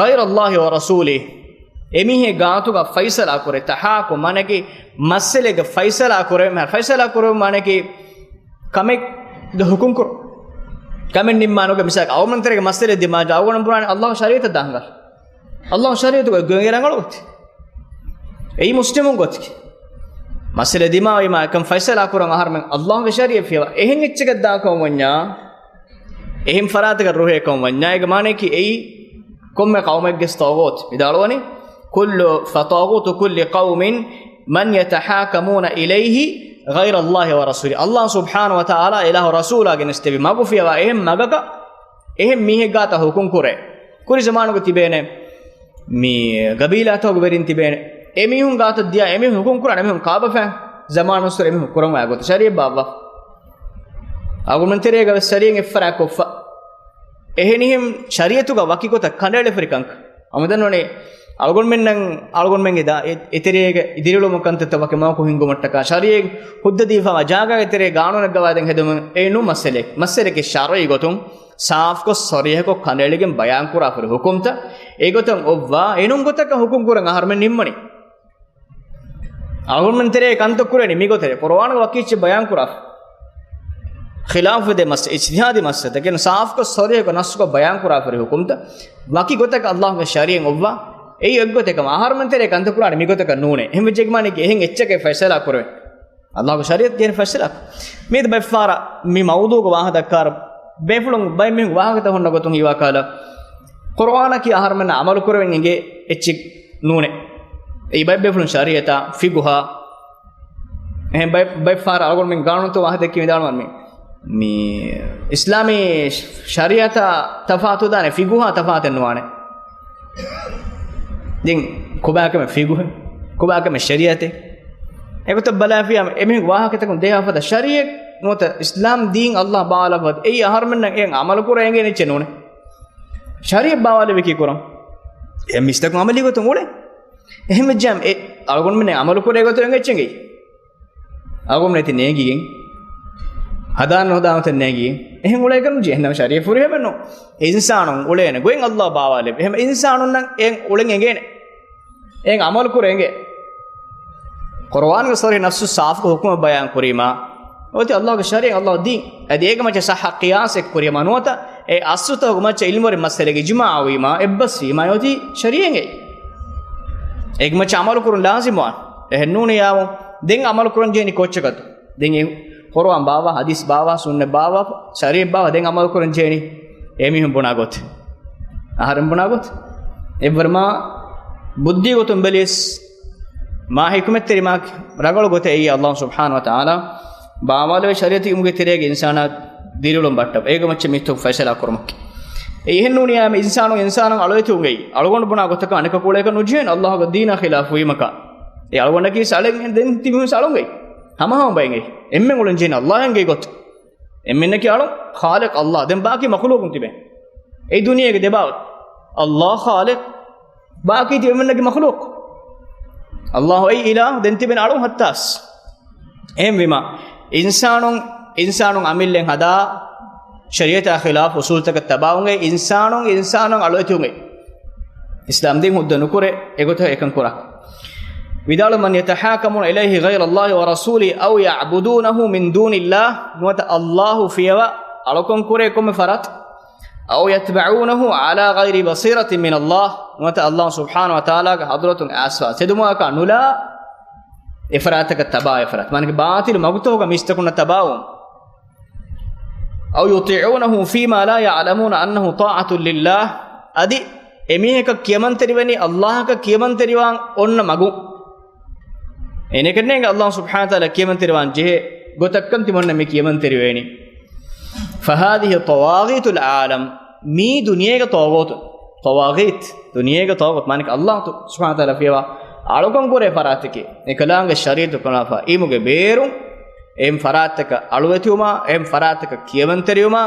غير الله ورسوله. އެމީހެއް ގާތުގަ ފައިސަލާ ކުރޭ، ތަޙާކުމް މާނައަކީ މައްސަލައެއްގެ ފައިސަލާ ކުރެވޭ، ފައިސަލާ ކުރެވުން މާނައަކީ ކަމެއްގެ ޙުކުމް ކުރުން. ކަމެއް ނިންމާނުގެ މިސާލަކަށް އަޅުގަނޑުމެން ތެރޭގެ މައްސަލައެއް ދިމާވާ، އަޅުގަނޑުމެން ބުނާނެ އައްލާހު ޝަރީޢަތަށް ދާން ގާތު. އައްލާހު ޝަރީޢަތުގައި ގޮތް ރަނގަޅު ގޮތެއް. އެއީ މުސްލިމުން ގޮތެކޭ. މައްސަލަ ދިމާވީމާ އެކަން ފައިސަލާ ކުރަން އަހަރުމެން އައްލާހުގެ ޝަރީޢަތް ފިޔަވާ. އެހެން އެއްޗެކަށް ދާކަމަށް ވަންޏާ، އެހެން ފަރާތަކަށް ރުހޭ ކަމަށް ވަންޏާ، އޭގެ މާނައަކީ އެއީ ކޮންމެ ޤައުމެއްގެ ޠާޣޫތު. ވިދާޅުވަނީ، كل، فطاغوت كل قوم من يتحاكمون إليه غير الله ورسوله. އައްލާހު ސުބްޙާނަހު ވަތަޢާލާ އިލާހު ރަސޫލާ ގެނެސްދެއްވި މަގު ފިޔަވާ އެހެން މަގަކަށް އެހެން މީހެއްގާތަށް ޙުކުމް ކުރޭ. ކުރި ޒަމާނުގަ ތިބޭނެ މި ޤަބީލާތަކުގެ ވެރިން ތިބޭނެ. އެމީހުން ގާތަށް ދިޔަ އެމީހުން ޙުކުމް ކުރާނެ. އެމީހުން ކާބަފައިން ޒަމާނުއްސުރެ އެމީހުން ކުރަން އޮތް ގޮތަށް ޝަރީޢަތް ބާއްވާ. އަޅުގަނޑުމެން ތެރޭގަ ވެސް ޝަރީޢަތް އެއްފަރާތް ކޮށްފަ. އެހެނިހެން ޝަރީޢަތުގަ ވަކި ގޮތަށް ކަނޑައެޅިފައި ކަންކަން. އަޅުގަނޑުމެންނަށް އަޅުގަނޑުމެންގެ ދާ-، އެ-، އެތެރޭގެ ދިރިއުޅުމުގެ ކަންތައްތައް ވަކި މަގަކު ހިންގުމަށްޓަކާ ޝަރީޢަތް ހުއްދަ ދީފައިވާ ޖާގާގެ ތެރޭ ގާނޫނެއްގަ ވައިދެން ހެދުމުން އެއީ ނޫން މައްސަލައެއް. މައްސަލައަކީ ޝަރުޢީ ގޮތުން ސާފުކޮށް ޞަރީޙަކޮށް ކަނޑައެޅިގެން ބަޔާންކުރާފައި ހުކުމްތައް. އެގޮތަށް އޮއްވާ އެނޫން ގޮތަކަށް ޙުކުމް ކުރަން އަހަރުމެން ނިންމަނީ. އަޅުގަނޑުމެން ތެރޭ ކަންތައް ކުރަނީ މިގޮތަށް. ޤުރުއާނުގަ ވަކި އެއްޗެއް ބަޔާންކުރާފަ. ޚިލާފުވެދޭ މައްސަ-، އިޖްތިހާދީ މައްސަލަތަކެއް ސާފުކޮށް ޞަރީޙަކޮށް ނައްޞުކޮށް ބަޔާންކުރާފައި ހުކުމްތައް ވަކި ގޮތަކަށް އައްލާހުގެ ޝަރީޢަތް އޮއްވާ. އެއީ އެއްގޮތެއް ކަމަށް. އަހަރުމެން ތެރޭ ކަންތައް ކުރާނީ މިގޮތަކަށް ނޫނޭ. އެހެން ވެއްޖެއްގެ މާނައަކީ އެހެން އެއްޗެކޭ ފައިސަލާ ކުރެވެން. އައްލާހުގެ ޝަރީޢަތް ދޭން ފައިސަލާ. މިއަދު ބައެއްފަހަރަށް މި މައުޟޫޢުގެ ވާހަކަ ދައްކާއިރު، ބޭފުޅުން ބައެއް މީހުން ވާހަކަތައް ހުންނަ ގޮތުން ހީވާ ކަހަލަ، ޤުރުއާނަކީ އަހަރުމެންނަށް ޢަމަލު ކުރެވެން އެނގޭ އެއްޗެއް ނޫނޭ. އެއީ ބައެއް ބޭފުޅުން ޝަރީޢަތާ، ފިޤުހާ، އެހެން ބައެއް، ބައެއް ފަހަރަށް އަޅުގަނޑުމެން ގާނޫނުތައް ވާހަކަ ދެއްކި ވިދާޅުވަން މި، މި އިސްލާމީ ޝަރީޢަތާ ތަފާތު ދާނެ، ފިޤުހާ ތަފާތެއް ނުވާނެ. ދެން ކޮބާކަމެއް ފިޤުހެއް؟ ކޮބާކަމެއް ޝަރީޢަތެއް؟ އެގޮތަށް ބަލާފިޔާ އެމީހުން ވާހަކަތަކުން ދޭހާފަދަ ޝަރީޢަތް ނުވަތަ އިސްލާމް ދީން އައްލާހު ބާވާލާފަދަ އެއީ އަހަރުމެންނަށް އެއަށް ޢަމަލު ކުރަން އެނގޭނެ އެއްޗެއް ނޫނޭ. ޝަރީޢަތް ބާވާލެވީކީ ކުރަން. އެ މީސްތަކުން އަމަލީ ގޮތުން އުޅޭ. އެހެން ވެއްޖާމަ އެ އަޅުގަނޑުމެން އަމަލު ކުރޭ ގޮތުން އެނގެއްޗެއް އެނގެއް. އަޅުގަނޑުމެން އެތި ނޭނގިގެން، ހަދާން ނުހަދާން އޮތެއް ނޭނގިގެން. އެހެން އުޅޭކަށް ނުޖެހޭ. އެހެންނަމަ ޝަރީއަތް ފުރިހަމައެއް ނޫން. އިންސާނުން އުޅޭނެ ގޮތް އައްލާހު ބާވާލެއްވި. އެހެން އިންސާނުންނަށް އެ އުޅެން އެނގޭނެ. އެ އަމަލު ކުރެން އެނގޭ. ޤުރުއާންގެ ޞަރީޙު ނައްޞު ސާފުކޮށް ޙުކުމެއް ބަޔާން ކުރީމާ، އޮތީ އައްލާހުގެ ޝަރީޢަތް، އައްލާހު ދީން. އަދި އޭގެ މައްޗަށް ޞައްޙަ ޤިޔާސެއް ކުރީމާ ނުވަތަ އެ އަސްލުތަކުގެ މައްޗަށް ޢިލްމުވެރިން މައްސަލައިގެ އިޖުމާޢުވީމާ، އެއްބަސްވީމާ، އޮތީ ޝަރީޢަތް އެނގޭ. އޭގެ މައްޗަށް ޢަމަލު ކުރުން ލާޒިމުވާނެ. އެހެން ނޫނިއްޔާމު ދެން ޢަމަލު ކުރަން ޖެހެނީ ކޮއްޗަކަށް؟ ދެން އެ ޤުރުއާން ބާއްވާ، ޙަދީޘް ބާއްވާ، ސުންނަތް ބާއްވާ، ޝަރީޢަތް ބާއްވާ ދެން ޢަމަލު ކުރަން ޖެހެނީ އެމީހުން ބުނާ ގޮތެއް. އަހަރެން ބުނާ ގޮތެއް. އެއްވަރު މާ ބުއްދީ ގޮތުން ބެލިޔަސް، މާ ޙިކުމަތްތެރި، މާ ރަނގަޅު ގޮތެއް އެއީ އައްލާހު ސުބްޙާނަހު ވަތަޢާލާ ބާވާލެވޭ ޝަރީޢަތުގެ ތެރޭގަ އިންސާނާ ދިރިއުޅުން ބައްޓަ އޭގެ މައްޗަށް މީސްތަކު ފައިސަލާ ކުރުމަކީ. އެ އެހެން ނޫނިއްޔާމު އިންސާނުން އިންސާނުން އަޅުވެތި އުނގައި، އަޅުގަނޑު ބުނާ ގޮތަކަށް އަނެކަކު އުޅޭކަށް ނުޖެހޭނެ އައްލާހުގެ ދީނާ ޚިލާފުވީމަކާ. އެ އަޅުގަނޑަކީ އަޅެން ދެން ތިބި މީސް އަޅުންގައި. ހަމަހަމަ ބައިންގައި. އެންމެން އުޅެން ޖެހޭނެ އައްލާހެންގެ ގޮތުން. އެންމެންނަކީ އަޅުން، ޚާލިޤް އައްލާހު. ދެން ބާކީ މަޚްލޫޤުން ތިބޭ. އެ ދުނިޔޭގެ ދެބާވަތު. އައްލާހު ޚާލިޤް، ބާކީ ތިބެމެންނަކީ މަޚްލޫޤު. އައްލާހު އެއީ އިލާހު، ދެން ތިބެން އަޅުން ހައްތާސް. އެހެންވީމާ، އިންސާނުން، އިންސާނުން އަމިއްލައިން ހަދާ ޝަރީޢަތާ ޚިލާފު އުސޫލުތަކަށް ތަބާވުންގައި އިންސާނުން، އިންސާނުން އަޅުވެތިވުންގައި. އިސްލާމް ދީން ހުއްދަ ނުކުރޭ، އެގޮތަށް އެކަން ކުރާ. ވިދާޅު، من يتحاكمون إليه غير الله ورسوله أو يعبدونه من دون الله، ނުވަތަ އައްލާހު ފިޔަވާ އަޅުކަން ކުރޭ ކޮންމެ ފަރާތެއް. أو يتبعونه على غير بصيرة من الله، ނުވަތަ އައްލާހު ސުބްޙާނަހު ވަތަޢާލާގެ ޙަޟްރަތުން އައިސްފަ ތެދުމަގަކާ ނުލާ އެ ފަރާތަކަށް ތަބާވާ ފަރާތް. މާނައަކީ ބާޠިލު މަގުތަކުގަ މީސްތަކުންނަށް ތަބާވުން. أو يطيعونه فيما لا يعلمون أنه طاعة لله، އަދި އެމީހަކަށް ކިޔަމަންތެރިވަނީ އައްލާހަކަށް ކިޔަމަންތެރިވާން އޮންނަ މަގު. އޭނައަކަށް ނޭނގެ އައްލާހު ސުބްޙާނަހު ވަތަޢާލާ ކިޔަމަންތެރިވާން ޖެހޭ ގޮތަށްކަން ތިމަންނަ މި ކިޔަމަންތެރިވޭނީ. فهذه طواغيت العالم، މީ ދުނިޔޭގެ ޠާޣޫތު. ޠަވާޣީތް، ދުނިޔޭގެ ޠާޣޫތު، މާނައަކީ އައްލާހު ސުބްޙާނަހު ވަތަޢާލާ ފިޔަވާ އަޅުކަން ކުރޭ ފަރާތަކީ، އެކަލާނގެ ޝަރީޢަތު ކުރާފަ އީމުގެ ބޭރުން، އެހެން ފަރާތަކަށް އަޅުވެތިވުމާ، އެހެން ފަރާތަކަށް ކިޔަމަންތެރިވުމާ،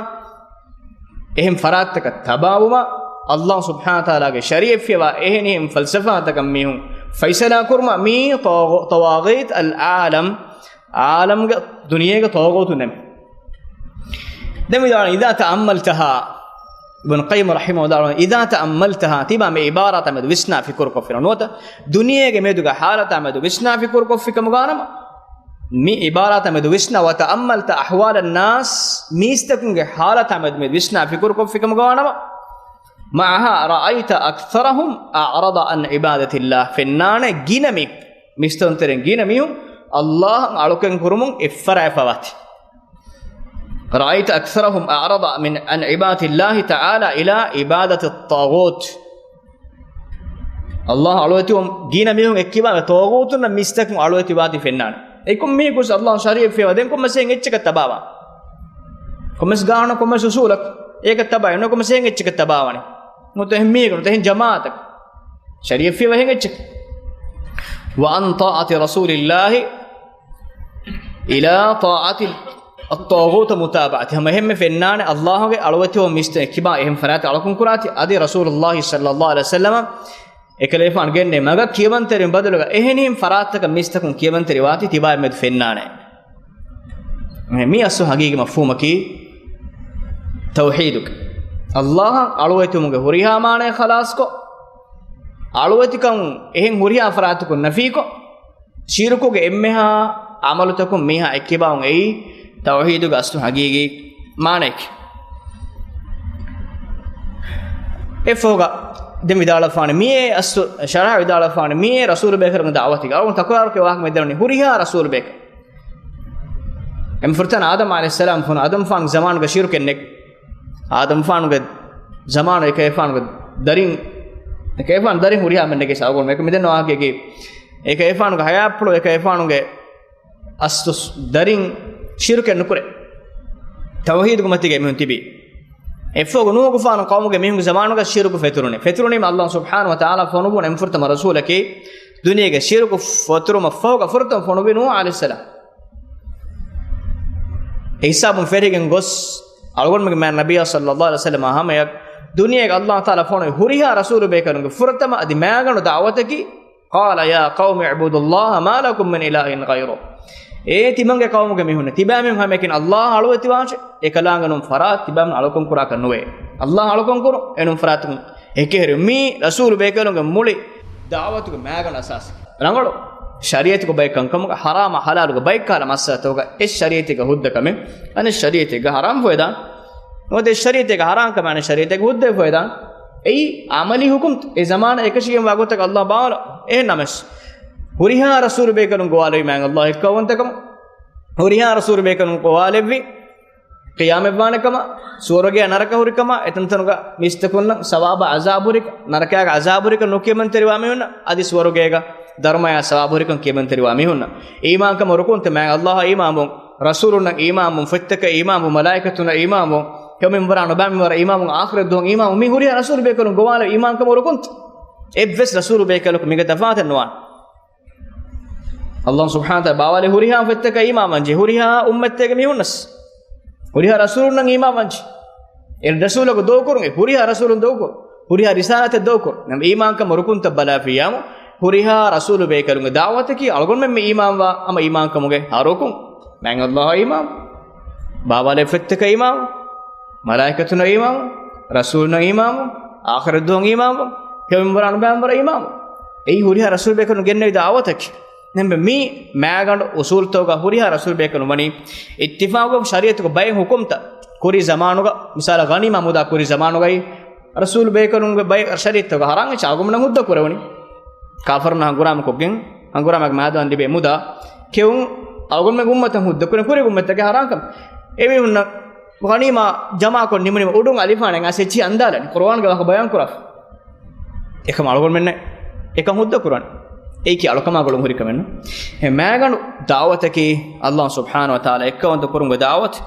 އެހެން ފަރާތަކަށް ތަބާވުމަށް އައްލާހު ސުބްޙާނަހު ވަތަޢާލާގެ ޝަރީޢަތް ފިޔަވާ އެހެނިހެން ފަލްސަފާތަކަށް މީހުން ފައިސަލާ ކުރުމަށް މީ ޠާޣޫ-، ޠަވާޣީތް އަލް ޢާލަމް، ޢާލަމްގެ ދުނިޔޭގެ ޠާޣޫތު ނަމެއް. ދެން ވިދާޅުވި، إذا تأملتها، އިބްނު ޤައްޔިމް ރަޙިމަހުﷲ ވިދާޅުވި، إذا تأملتها، ތިބާ މި ޢިބާރާތާ މެދު ވިސްނާ ފިކުރުކޮށްފިނަމަ، ނުވަތަ ދުނިޔޭގެ މެދުގެ ޙާލަތާ މެދު ވިސްނާ ފިކުރުކޮށްފި ކަމުގާނަމަ، މި ޢިބާރާތާ މެދު ވިސްނާ، وتأملت أحوال الناس، މީސްތަކުންގެ ޙާލަތާ މެދު މި ވިސްނާ ފިކުރުކޮށްފި ކަމުގާނަމަ، معها رأيت أكثرهم أعرض عن عبادة الله، ފެންނާނެ ގިނަ މީ، މީސްތަކުން ތެރެއިން ގިނަ މީހުން އައްލާހަށް އަޅުކަން ކުރުމުން އެއްފަރާތް ފަވާތީ. رأيت أكثرهم أعرض من، عن عبادة الله تعالى إلى عبادة الطاغوت. އައްލާހަށް އަޅުވެތިވުން ގިނަ މީހުން އެއްކިބާ ތާޣޫތުންނަށް މީސްތަކުން އަޅުވެތިވާތީ ފެންނާނެ. އެ ކޮންމީހަކުސް އައްލާހު ޝަރީޢަތް ފިޔަވާ ދެން ކޮންމެސް އެއްޗަކަށް ތަބާވާ. ކޮންމެސް ގާނޫނަކަށް، ކޮންމެސް އުސޫލަކަށް އޭކަށް ތަބާ އެންނަ ކޮންމެސް އެއްޗަކަށް ތަބާވާނެ. ނުވަތަ އެހެން މީހަކަށް، ނުވަތަ އެހެން ޖަމާޢަތަކަށް. ޝަރީޢަތް ފިޔަވާ އެހެން އެއްޗެއް. وعن طاعة رسول الله إلى طاعة الطاغوت متابعة. ހަމަ އެހެންމެ ފެންނާނެ އައްލާހުގެ އަޅުވެތިވުން މީސްތަކުން އެއްކިބާ އެހެން ފަރާތެއް އަޅުކަން ކުރާތީ. އަދި ރަސޫލުﷲ ޞައްލައްލާހު ޢަލައިހި ވަސައްލަމަ އެކަލޭފާނު ގެންނެވި މަގަށް ކިޔަމަންތެރިވުން ބަދަލުގަ އެހެނިހެން ފަރާތަކަށް މީސްތަކުން ކިޔަމަންތެރިވާތީ ތިބާ އެމެދު ފެންނާނެ. މި އަސްލު ހަގީގީ މަފްހޫމަކީ ތައުޙީދުގެ އައްލާހަށް އަޅުވެތިވުމުގެ ހުރިހާ މާނައެއް ޚަލާޞްކޮށް، އަޅުވެތިކަން އެހެން ހުރިހާ ފަރާތަކުން ނަފީކޮށް، ޝިރުކުގެ އެންމެހާ ޢަމަލުތަކުން މީހާ އެއްކިބާވުން އެއީ ތައުޙީދުގެ އަސްލު ހަގީގީ މާނައެކޭ. އެއަށްފަހުގަ ދެން ވިދާޅުވެފާނެ މިއޭ އަސްލު ޝަރަޙަ ވިދާޅުވެފާނެ މިއޭ ރަސޫލު ބޭކަލުންގެ ދަޢުވަތީގަ އަޅުގަނޑު ތަކުރާރުކޮށް ވާހަކަ މި ދެންނެވި ހުރިހާ ރަސޫލު ބޭކަލުން. އެންމެ ފުރަތަމަ އާދަމް ޢަލައިހިއްސަލާމް ފޮނު އާދަމްފާނުގެ ޒަމާނުގަ ޝިރުކެއް ނެތް. އާދަމްފާނުގެ ޒަމާނު އެކަލޭފާނުގެ ދަރިން، އެކަލޭފާނު ދަރިން ހުރިހާ މެންނެގެ ސައުގުން އެކަ މިދެން ވާހަކައިގެ އެކަލޭފާނުގެ ޙަޔާތްޕުޅު އެކަލޭފާނުގެ އަސްލު ދަރިން ޝިރުކެއް ނުކުރޭ. ތައުޙީދުގެ މަތީގަ އެމީހުން ތިބީ. އެއަށްފަހުގަ ނޫޙުގެފާނު ޤައުމުގެ މީހުންގެ ޒަމާނުގަ ޝިރުކު ފެތުރުނީ. ފެތުރުނީމަ އައްލާހު ސުބްޙާނަހު ވަތަޢާލާ ފޮނުވުން އެންމެ ފުރަތަމަ ރަސޫލަކީ ދުނިޔޭގެ ޝިރުކު ފެތުރުމަށްފަހުގަ ފުރަތަމަ ފޮނުއްވީ ނޫޙު ޢަލައިހިއްސަލާމް. އެ ހިސާބުން ފެށިގެން ގޮސް، އަޅުގަނޑުމެންގެ މާތް ނަބިއްޔާ ޞައްލައްލާހު ޢަލައިހި ވަސައްލަމާ ހަމަޔަށް ދުނިޔޭގަ އައްލާހު ތަޢާލާ ފޮނުވި ހުރިހާ ރަސޫލު ބޭކަލުންގެ ފުރަތަމަ އަދި މާގަނޑު ދަޢުވަތަކީ، قال يا قوم اعبدوا الله ما لكم من إله غيره. އޭ ތިމަންގެ ޤައުމުގެ މީހުން، ތިބާމީހުން ހަމައެކަނި އައްލާހަށް އަޅުވެތިވާށޭ. އެކަލާނގެ ނޫން ފަރާތް ތިބާމީހުން އަޅުކަން ކުރާކަށް ނުވޭ. އައްލާހަށް އަޅުކަން ކުރުން އެނޫން ފަރާތުން އެކެހެރި. މީ ރަސޫލު ބޭކަލުންގެ މުޅި ދަޢުވަތުގެ މާގަނޑު އަސާސް. ރަނގަޅު ޝަރީޢަތުގެ ބައެއް ކަންކަމުގަ ޙަރާމާ ޙަލާލުގެ ބައެއް ކަހަލަ މައްސަލަތަކުގަ އެއް ޝަރީޢަތެއްގަ ހުއްދަ ކަމެއް އަނެއް ޝަރީޢަތެއްގަ ޙަރާމް ފޮއިދާނެ. ނުވަތަ އެއް ޝަރީޢަތެއްގަ ޙަރާމް ކަމެއް އަނެއް ޝަރީޢަތެއްގަ ހުއްދަ ފޮއިދާނެ. އެއީ ޢަމަލީ ޙުކުމް. އެ ޒަމާނަށް އެކަށީގެންވާ ގޮތަކަށް އައްލާހު ބާވާލާ. އެހެން ނަމަވެސް، ހުރިހާ ރަސޫލު ބޭކަލުން ގޮވާލެވީ މާތް އައްލާހު އެއްކައުވަންތަކަމަށް. ހުރިހާ ރަސޫލު ބޭކަލުން ގޮވާލެއްވީ ޤިޔާމަތްވާނެ ކަމަށް، ސުވަރުގެއަށް ނަރަކަ ހުރި ކަމަށް، އެތަންތަނުގަ މީސްތަކުންނަށް ސަވާބާ ޢަޒާބު ހުރި، ނަރަކައިގެ ޢަޒާބު ހުރިކަން ނުކިޔަމަންތެރިވާ މީހުންނަށް، އަދި ސުވަރުގޭގަ ދަރުމަޔާ ސަވާބު ހުރިކަން ކިޔަމަންތެރިވާ މީހުންނަށް. އީމާންކަމަށް ރުކުންތައް މާތް އައްލާހަށް އީމާންވުން، ރަސޫލުންނަށް އީމާންވުން، ފޮތްތަކަށް އީމާންވުން، މަލާއިކަތުންނަށް އީމާންވުން، ކިޔަމަންވަރާ ނުބައިމިންވަރަށް އީމާންވުން، އާޚިރަތް ދުވަހަށް އީމާންވުން. މި ހުރިހާ ރަސޫލު ބޭކަލުން ގޮވާލެއްވި އީމާންކަމަށް ރުކުންތައް. އެއްވެސް ރަސޫލު ބޭކަލަކު މީގަ ތަފާތެއް ނުވާނެ. އައްލާހު ސުބްޙާނަހު ވަތަޢާލާ ބާވާލެއްވި ހުރިހާ ފޮތްތަކަށް އީމާންވަންޖެހޭ، ހުރިހާ އުއްމަތެއްގެ މީހުންނަސް، ހުރިހާ ރަސޫލުންނަށް އީމާންވަންޖެހޭ. އެ ރަސޫލަކު ދޫކުރުން، އެ ހުރިހާ ރަސޫލުން ދޫކުރުން، ހުރިހާ ރިސާލަތެއް ދޫކުރުން. ނަމަ އީމާންކަމަށް ރުކުންތައް ބަލާފިއްޔާމު، ހުރިހާ ރަސޫލު ބޭކަލުންގެ ދަޢުވަތަކީ އަޅުގަނޑުމެން މި އީމާންވާ ހަމަ އީމާންކަމުގެ އާ ރުކުން. މާތް އައްލާހަށް އީމާން، ބާވާލެއްވި ފޮތްތަކަށް އީމާން، މަލާއިކަތުންނަށް އީމާން، ރަސޫލުންނަށް އީމާން، އާޚިރަތް ދުވަހަށް އީމާން، ކިޔަމަންވަރާ ނުބައިމިންވަރަށް އީމާން. އެއީ ހުރިހާ ރަސޫލު ބޭކަލުން ގެންނެވި ދަޢުވަތަކީ. ދެން މި މާގަނޑު އުސޫލުތަކުގަ ހުރިހާ ރަސޫލު ބޭކަލުން ވަނީ އިއްތިފާޤު ޝަރީޢަތުގެ ބައެއް ޙުކުމްތައް ކުރި ޒަމާނުގަ، މިސާލަށް ޣަނީމާ މުދާ ކުރި ޒަމާނުގައި ރަސޫލު ބޭކަލުންގެ ބައެއް ޝަރީޢަތުގަ ޙަރާމް އެއްޗެއް އަޅުގަނޑުމެންނަށް ހުއްދަ ކުރެވުނީ. ކާފަރުންނާ ހަނގުރާމަ ކޮށްގެން، ހަނގުރާމައިގެ މައިދާން ލިބޭ މުދާ ކެއުން އަޅުގަނޑުމެންގެ އުއްމަތަށް ހުއްދަ ކުރި، ކުރި އުއްމަތެއްގެ ޙަރާމްކަން. އެމީހުންނަށް ޣަނީމާ ޖަމާކޮށް ނިމުނީމަ އުޑުން އަލިފާނެއް އައިސް އެއްޗެއް އަންދާލަނީ. ޤުރުއާންގެ ވާހަކަ ބަޔާން ކުރާފަ. އެކަމަށް އަޅުގަނޑުމެންނަށް އެކަން ހުއްދަ ކުރާނީ. އެއީކީ އަޅުކަމާ ގުޅުން ހުރި ކަމެއް ނޫން. އެ މާގަނޑު ދަޢުވަތަކީ އައްލާހު ސުބްޙާނަހު ވަތަޢާލާ އެއްކައުވަންތަ ކުރުމުގެ ދަޢުވަތު.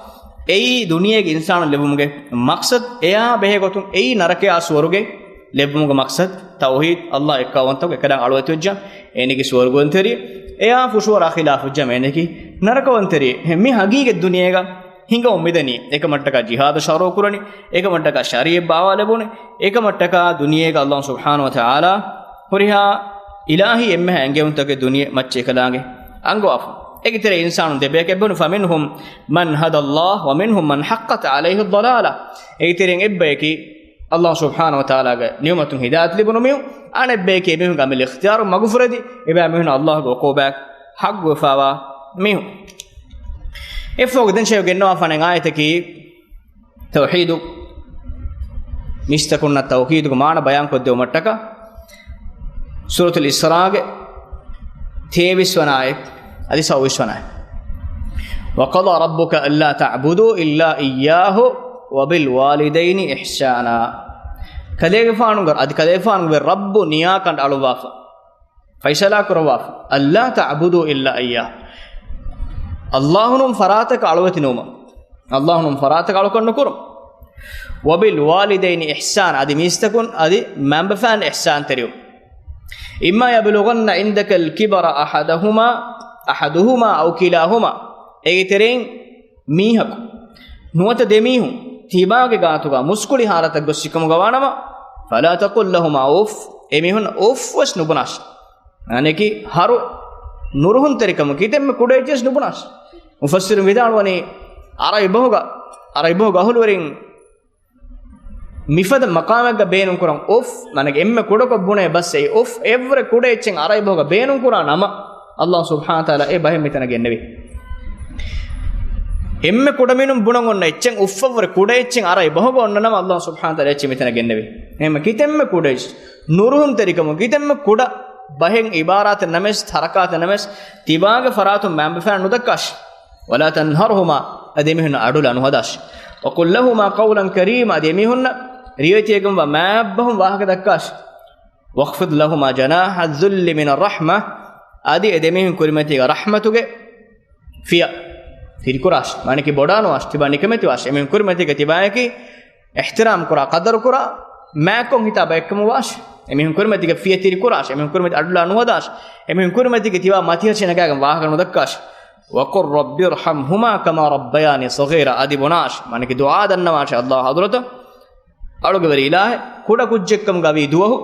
އެއީ ދުނިޔޭގެ އިންސާނުން ލެއްވުމުގެ މަޤްޞަދު. އެއާ ބެހޭގޮތުން އެއީ ނަރަކަޔާ ސުވަރުގެ ލެއްވުމުގެ މަޤްޞަދު. ތައުޙީދު، އައްލާހަށް އެއްކައުވަންތަކޮށް އެކަލާނގެ އަޅުވެތިވެއްޖާ އޭނައަކީ ސުވަރުގަވަންތެރިއެއް. އެއާ ފުށުއަރާ ޚިލާފުވެއްޖާ އޭނައަކީ ނަރަކަވަންތެރިއެއް. މި ހަގީގަތް ދުނިޔޭގަ ހިނގަމުން މިދަނީ. އެކަމަށްޓަކާ ޖިހާދު ޝަރުޢު ކުރަނީ، އެކަމަށްޓަކާ ޝަރީޢަތް ބާވާލެވުނީ، އެކަމަށްޓަކާ ދުނިޔޭގަ އައްލާހު ސުބްޙާނަހު ވަތަޢާލާ ހުރިހާ އިލާހީ އެންމެހާ އެންގެވުންތަކެއް ދުނިޔެ މައްޗަށް އެކަލާނގެ އަންގަވާފަ. އޭގެ ތެރޭ އިންސާނުން ދެބަޔަކަށް އެބަހުން، فمنهم من هدى الله ومنهم من حقت عليه الضلالة. އޭގެ ތެރެއިން އެއްބަޔަކީ އައްލާހު ސުބްޙާނަހު ވަތަޢާލާގެ ނިޢުމަތުން ހިދާޔަތް ލިބުނު މީހުން، އަނެއްބަޔަކީ އެމީހުންގެ އަމިއްލަ އިޚްތިޔާރު މަގުފުރެދި، އެބައިމީހުން އައްލާހުގެ ޢުޤޫބާތް ޙައްޤުވެފަވާ މީހުން. އެއަށްފަހުގަ ދެން ޝައިޚު ގެންނަވާފާނެ އާޔަތަކީ، ތައުޙީދު މީސްތަކުންނަށް ތައުޙީދުގެ މާނަ ބަޔާންކޮށްދެވުމަށްޓަކާ، ސޫރަތުލް އިސްރާގެ ތޭވީސް ވަނަ އާޔަތް އަދި ސައުވީސް ވަނަ އާޔަތް. وقضى ربك ألا تعبدوا إلا إياه وبالوالدين إحسانا. ކަލޭގެފާނުގެ، އަދި ކަލޭގެފާނުގެ ރައްބު ނިޔާކަނޑައަޅުއްވާފަ، ފައިސަލާ ކުރައްވާފަ، ألا تعبدوا إلا إياه، އައްލާހުނުން ފަރާތަކަށް އަޅުވެތި ނުވުމަށް، އައްލާހުނުން ފަރާތަކަށް އަޅުކަން ނުކުރުން. وبالوالدين إحسانا، އަދި މީސްތަކުން އަދި މަންބަފައިން އިޙްސާންތެރިވުން. إما يبلغن عندك الكبر أحدهما، أحدهما أو كلاهما، އޭގެ ތެރެއިން މީހަކު ނުވަތަ ދެމީހުން ތިބާގެ ގާތުގަ މުސްކުޅި ޙާލަތަށް ގޮސް ސިކަމުގަ ވާނަމަ، فلا تقل لهما أف، އެމީހުން އުފް ވެސް ނުބުނާށި. އަނެކީ ހަރު ނުރުހުންތެރިކަމަކީ ކިތަންމެ ކުޑަ އެއްޗެއް ނުބުނާށި. މުފައްސިރުން ވިދާޅުވަނީ އަރަބި ބަހުގަ، އަރަބި ބަހުގަ އަހުލުވެރިން މިފަދަ މަޤާމެއްގަ ބޭނުންކުރަން އުފް، މާނައަކީ އެންމެ ކުޑަކޮށް ބުނޭ ބަސް އެއީ އުފް، އެއްވުރެ ކުޑަ އެއްޗެއް އަރަބި ބަހުގަ ބޭނުންކުރާ ނަމަ، އައްލާހު ސުބްޙާނަހު ވަތަޢާލާ އެ ބަހެއް މިތަނަށް ގެންނެވި. އެންމެ ކުޑަމިނުން ބުނަން އޮންނަ އެއްޗެއް އުފްއަށްވުރެ ކުޑަ އެއްޗެއް އަރަބި ބަހުގަ އޮންނަ ނަމަ، އައްލާހު ސުބްޙާނަހު ވަތަޢާލާ އެއްޗެއް މިތަނަށް ގެންނެވި. އެހެންމަ ކިތަންމެ ކުޑަ އެއްޗެއް، ނުރުހުންތެރިކަމު، ކިތަންމެ ކުޑަ ބަހެއް އިބާރާތެއް ނަމަވެސް، ޙަރަކާތެއް ނަމަވެސް، ތިބާގެ ފަރާތުން މަންބަފައިން ނުދައްކާށި. ولا تنهرهما، އަދި އެމީހުންނަށް އަޑުލާ ނުހަދާށި. وقل لهما قولا كريما، އަދި އެމީހުންނަށް ރިވެތިވެގެންވާ މާތްބަހުން ވާހަކަ ދައްކާށި. واخفض لهما جناح الذل من الرحمة، އަދި އެ ދެމީހުން ކުރިމަތީގަ ރަޙްމަތުގެ ފިޔަ ތިރިކުރާށި. މާނައަކީ ބޮޑާނުވާށި، ތިބާ ނިކަމެތިވާށި. އެމީހުން ކުރިމަތީގަ ތިބާޔަކީ އިޙްތިރާމް ކުރާ، ޤަދަރު ކުރާ، މާތްކޮށް ހިތާ ބައެއްކަމަށް ވާށި. އެމީހުން ކުރިމަތީގަ ފިޔަ ތިރިކުރާށި. އެމީހުން ކުރިމަތީ އަޑުލާ ނުހަދާށި. އެމީހުން ކުރިމަތީގަ ތިބާ މަތިހަށި ނަގާގެން ވާހަކަ ނުދައްކާށި. وقل رب ارحمهما كما ربياني صغيرا، އަދި ބުނާށި. މާނައަކީ ދުޢާ ދަންނަވާށި އައްލާހު ޙަޟްރަތަށް. އަޅުގެ ވެރި އިލާހެއް ކުޑަ ކުއްޖެއްކަމުގަ ވީ ދުވަހު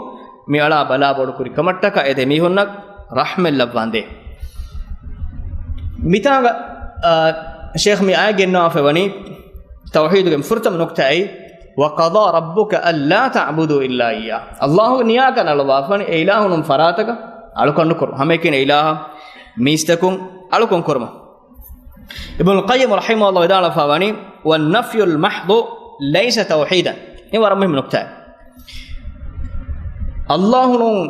މި އަޅާ ބަލާ ބޮޑު ކުރި ކަމަށްޓަކާ އެ ދެ މީހުންނަށް ރަޙްމަތް ލައްވާނދޭ. މިތާނގަ، އާ، ޝޭޚް މި އާޔަތް ގެންނަވާފައި ވަނީ ތައުޙީދުގެ ފުރަތަމަ ނުކްތާއެއް، وَقَضَى رَبُّكَ أَلَّا تَعْبُدُوا إِلَّا إِيَّاهُ. އައްލާހުގެ ނިޔާގަ އަޅުވާފަނި އެ އިލާހުން ފަރާތަކަށް އަޅުކަން ނުކުރު. ހަމައެކަނި އިލާހަށް މީސްތަކުން އަޅުކަން ކުރުމަށް. އިބްނުލް ޤައްޔިމް ރަޙިމަހުﷲ ވިދާޅުވެފައި ވަނީ، وَالنَّفْيُ الْمَحْضُ لَيْسَ تَوْحِيدًا. އެ ވަރަށް މުހިއްމު ނުކްތާއެއް. އައްލާހުން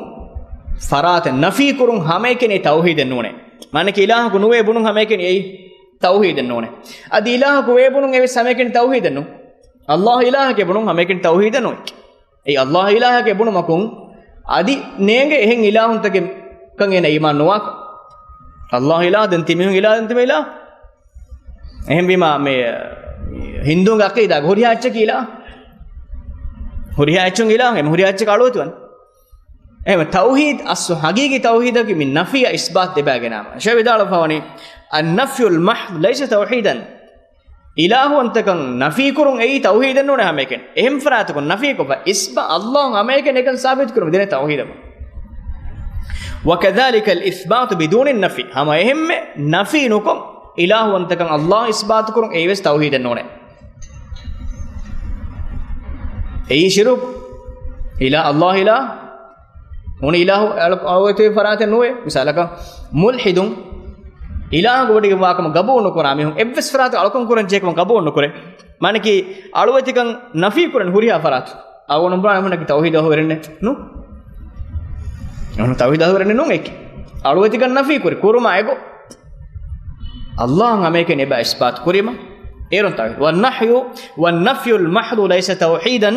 ފަރާތެއް ނަފީ ކުރުން ހަމައެކަނި ތައުޙީދެއް ނޫނޭ. މާނައަކީ އިލާހަކު ނުވޭ ބުނުން ހަމައެކަނި އެއީ ތައުޙީދެއް ނޫނޭ. އަދި އިލާހަކު ވޭ ބުނުން އެވެސް ހަމައެކަނި ތައުޙީދެއް ނޫން. އައްލާހު އިލާހަކޭ ބުނުން ހަމައެކަނި ތައުޙީދެއް ނޫން. އެއީ އައްލާހު އިލާހަކޭ ބުނުމަކުން އަދި ނޭނގެ އެހެން އިލާހުންތަކެއް ކަން އޭނަ އީމާން ނުވާކަށް. އައްލާހު އިލާހު ދެން ތިމީހުން އިލާހު ދެން ތިމީ އިލާހު. އެހެންވީމާ މި ހިންދޫންގެ އަޤީދާގަ ހުރިހާ އެއްޗަކީ އިލާހު. ހުރިހާ އެއްޗުން އިލާހު، އެހެން ހުރިހާ އެއްޗަކަށް އަޅުވެތި ވަން. އެހެން ތައުޙީދު އަސްލު ހަގީގީ ތައުޙީދަކީ މި ނަފީއާ އިސްބާތު ދެބައިގެންނާމަ. ޝޭޚް ވިދާޅުވެފައިވަނީ، النفي المحض ليس توحيدا. އިލާހުވަންތަކަން ނަފީކުރުން އެއީ ތައުޙީދެއް ނޫނޭ ހަމައެކަނި. އެހެން ފަރާތަކުން ނަފީކޮށްފަ އިސްބާ އައްލާހު ހަމައެކަނި އެކަން ސާބިތުކުރުމަށް ދޭނެ ތައުޙީދަކުން. وكذلك الإثبات بدون النفي. ހަމަ އެހެންމެ ނަފީ ނުކޮށް އިލާހުވަންތަކަން އައްލާހު އިސްބާތުކުރުން އެއީވެސް ތައުޙީދެއް ނޫނޭ. އެއީ ޝިރުކު. އިލާ، އައްލާހު އިލާހު ހުނި އިލާހު އަޅު-، އަޅުވެތި ފަރާތެއް ނުވޭ. މިސާލަކަށް، މުލްޙިދުން އިލާހު ވޮޑިގެންވާކަމަށް ގަބޫލު ނުކުރާ މީހުން އެއްވެސް ފަރާތަކަށް އަޅުކަން ކުރަން ޖެހޭކަމަށް ގަބޫލު ނުކުރޭ. މާނައަކީ އަޅުވެތިކަން ނަފީ ކުރަން ހުރިހާ ފަރާތު. އަޅުގަނޑު ބުނާ އެހުނަކީ ތައުޙީދު އަހުވެރިންނެއް ނޫ. އެހުން ތައުޙީދު އަހުވެރިންނެއް ނޫން އެކި. އަޅުވެތިކަން ނަފީ ކުރި، ކުރުމާ އެގޮ. އައްލާހު ހަމައެކަނި އެބަ އިސްބާތު ކުރީމަ. އޭރުން ތައުޙީދު. والنحي، والنفي المحض ليس توحيدا،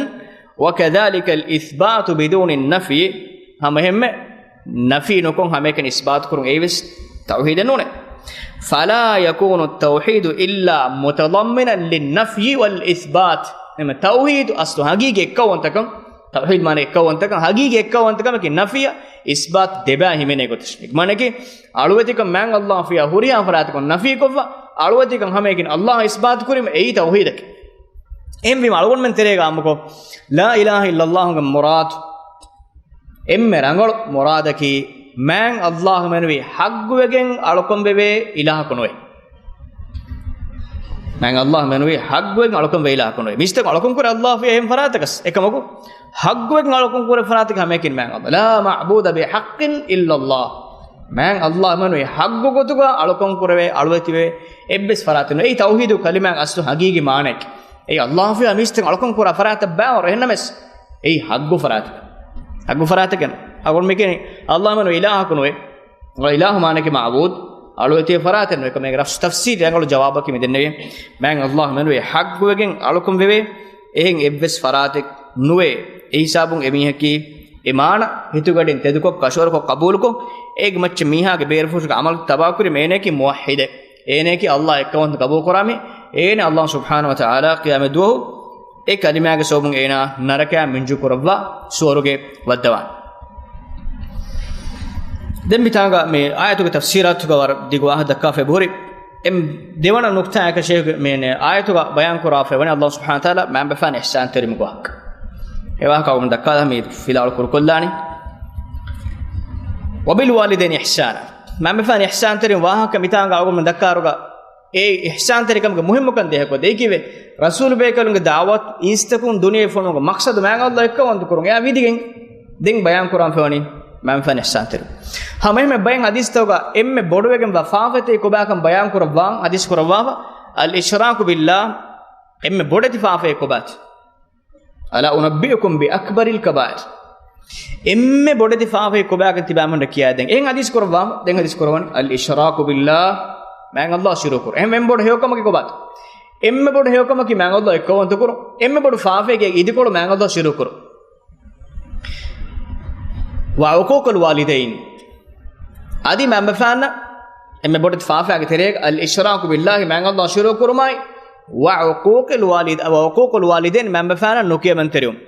وكذلك الإثبات بدون النفي. ހަމައެހެންމެ ނަފީ ނުކޮށް ހަމައެކަނި އިސްބާތު ކުރުން އެއީވެސް ތައުޙީދެއް ނޫނޭ. فلا يكون التوحيد إلا متضمنا للنفي والإثبات. އެމަ ތައުޙީދު އަސްލު ހަގީގީ އެއްކައުވަންތަކަން، ތައުޙީދު މާނަ އެއްކައުވަންތަކަން، ހަގީގީ އެއްކައުވަންތަކަމަކީ ނަފީއަށް އިސްބާތު ދެބައި ހިމެނޭ ގޮތަށް. މާނައަކީ އަޅުވެތިކަން މާތް އައްލާހު ފިޔާ ހުރިހާ ފަރާތަކުން ނަފީކޮށްފަ، އަޅުވެތިކަން ހަމައެކަނި އައްލާހަށް އިސްބާތު ކުރީމަ އެއީ ތައުޙީދަކީ. އެހެންވީމަ އަޅުގަނޑުމެން ތެރޭގަ އާއްމުކޮށް، لا إله إلا الله ގެ މުރާދު އެންމެ ރަނގަޅު މުރާދަކީ، މާތް އައްލާހު މެނުވީ ޙައްޤުވެގެން އަޅުކަން ވެވޭ އިލާހަކު ނުވޭ. މާތް އައްލާހު މެނުވީ ޙައްޤުވެގެން އަޅުކަން ވޭ އިލާހަކު ނުވޭ. މީސްތަކުން އަޅުކަން ކުރޭ އައްލާހު ފިޔާ އެހެން ފަރާތަކަސް. އެކަމަކު، ޙައްޤުވެގެން އަޅުކަން ކުރޭ ފަރާތަކީ ހަމައެކަނި މާތް އައްލާހު. لا معبود بحق إلا الله. މާތް އައްލާހު މެނުވީ ޙައްޤު ގޮތުގަ އަޅުކަން ކުރެވޭ، އަޅުވެތިވޭ އެއްވެސް ފަރާތެއް ނުވޭ. އެއީ ތައުޙީދު ކަލިމާގެ އަސްލު ހަގީގީ މާނައަކީ. އެއީ އައްލާހު ފިޔާ މީސްތަކުން އަޅުކަން ކުރާ ފަރާތަށް ބައިވަރު އެހެންނަމަވެސް އެއީ ޙައްޤު ފަރާތަކަށް. ޙައްޤު ފަރާތަކަށް. އަޅުގަނޑު މިކިޔަނީ އައްލާހު މެނުވީ އިލާހަކު ނުވޭ. އިލާހު މާނައަކީ މަޢުބޫދު، އަޅުވެތިވޭ ފަރާތެއް ނުވޭ. އެކަމަކު ތަފްސީރު ރަނގަޅު ޖަވާބަކީ މި ދެންނެވި. މާތް އައްލާހު މެނުވީ ޙައްޤުވެގެން އަޅުކަން ވެވޭ އެހެން އެއްވެސް ފަރާތެއް ނުވޭ. އެހިސާބުން އެމީހަކީ އެ މާނަ ހިތުގަޑިން ތެދުކޮށް، ކަށަވަރުކޮށް، ޤަބޫލުކޮށް، އޭގެ މައްޗަށް މީހާގެ ބޭރުފުށުގެ ޢަމަލު ތަބާކުރި މީހަކީ މުވައްޙިދެއް. އޭނައަކީ އައްލާހު އެއްކައުވަންތަ ޤަބޫލުކުރާ މީ. އޭނަ އައްލާހު ސުބްޙާނަހު ވަތަޢާލާ ޤިޔާމަތް ދުވަހު އެ ކަލިމާގެ ސަބަބުން އޭނާ ނަރަކަޔާ މިންޖު ކުރައްވާ ސުވަރުގެ ވައްދަވާނެ. ދެން މިތާނގަ މި އާޔަތުގެ ތަފްސީރާތުގަ ވަރަށް ދިގު ވާހަކަ ދައްކާފައި ބުހުރި. އެ ދެވަނަ ނުކްތާއަކަށް ޝޭޚް މި އާޔަތުގަ ބަޔާން ކުރާފައި ވަނީ އައްލާހު ސުބްޙާނަހު ވަތަޢާލާ މައިންބަފައިން އިޙްސާންތެރިވުމުގެ ވާހަކަ. އެ ވާހަކަ އަޅުގަނޑު ދައްކާލާ މި ފިލާވަޅު ކުރުކޮށްލާނީ. وبالوالدين إحسانا. މައިންބަފައިން އިޙްސާންތެރިވުމުގެ ވާހަކަ މިތާނގަ އަޅުގަނޑު ދައްކާއިރުގަ އެ އިޙްސާންތެރިކަމުގެ މުހިއްމުކަން ދޭހަކޮށް ދެއްކެވި. ރަސޫލުބޭކަލުންގެ ދަޢުވަތު އިންސްތަކުން ދުނިޔެ ފޮނުވުމުގެ މަޤްޞަދު މާތް އައްލާހު އެއްކައުވަންތަ ކުރުން. އެއާ ވިދިގެން ދެން ބަޔާން ކުރާން ފެވަނީ މައިންބަފައިން އިޙްސާންތެރިވުން. ހަމައެހެންމެ ބައެއް ޙަދީޘްތަކުގަ އެންމެ ބޮޑުވެގެންވާ ފާފަތައް ކޮބާކަން ބަޔާން ކުރައްވާ ޙަދީޘް ކުރައްވާފަ، الإشراك بالله، އެންމެ ބޮޑެތި ފާފައެއް ކޮބާތި؟ ألا أنبئكم بأكبر الكبائر. އެންމެ ބޮޑެތި ފާފައެއް ކޮބާކަން ތިބާ މަންޑަ ކިޔާ ދެން. އެހެން ޙަދީޘް ކުރައްވާ، ދެން ޙަދީޘް ކުރައްވަނީ، الإشراك بالله، މާތް އައްލާހު ޝިރުކު ކުރުން. އެހެން އެންމެ ބޮޑު ހެޔޮކަމަކީ ކޮބާތަ؟ އެންމެ ބޮޑު ހެޔޮކަމަކީ މާތް އައްލާހު އެއްކައުވަންތަ ކުރުން. އެންމެ ބޮޑު ފާފައެއްގެ އިދިކޮޅު މާތް އައްލާހު ޝިރުކު ކުރުން. وعقوق الوالدين. އަދި މައިންބަފައިންނަށް އެންމެ ބޮޑެތި ފާފައިގެ ތެރޭގަ الإشراك بالله، މާތް އައްލާހު ޝިރުކު ކުރުމާއި، وعقوق الوالد، وعقوق الوالدين، މައިންބަފައިންނަށް ނުކިޔަމަންތެރިވުން.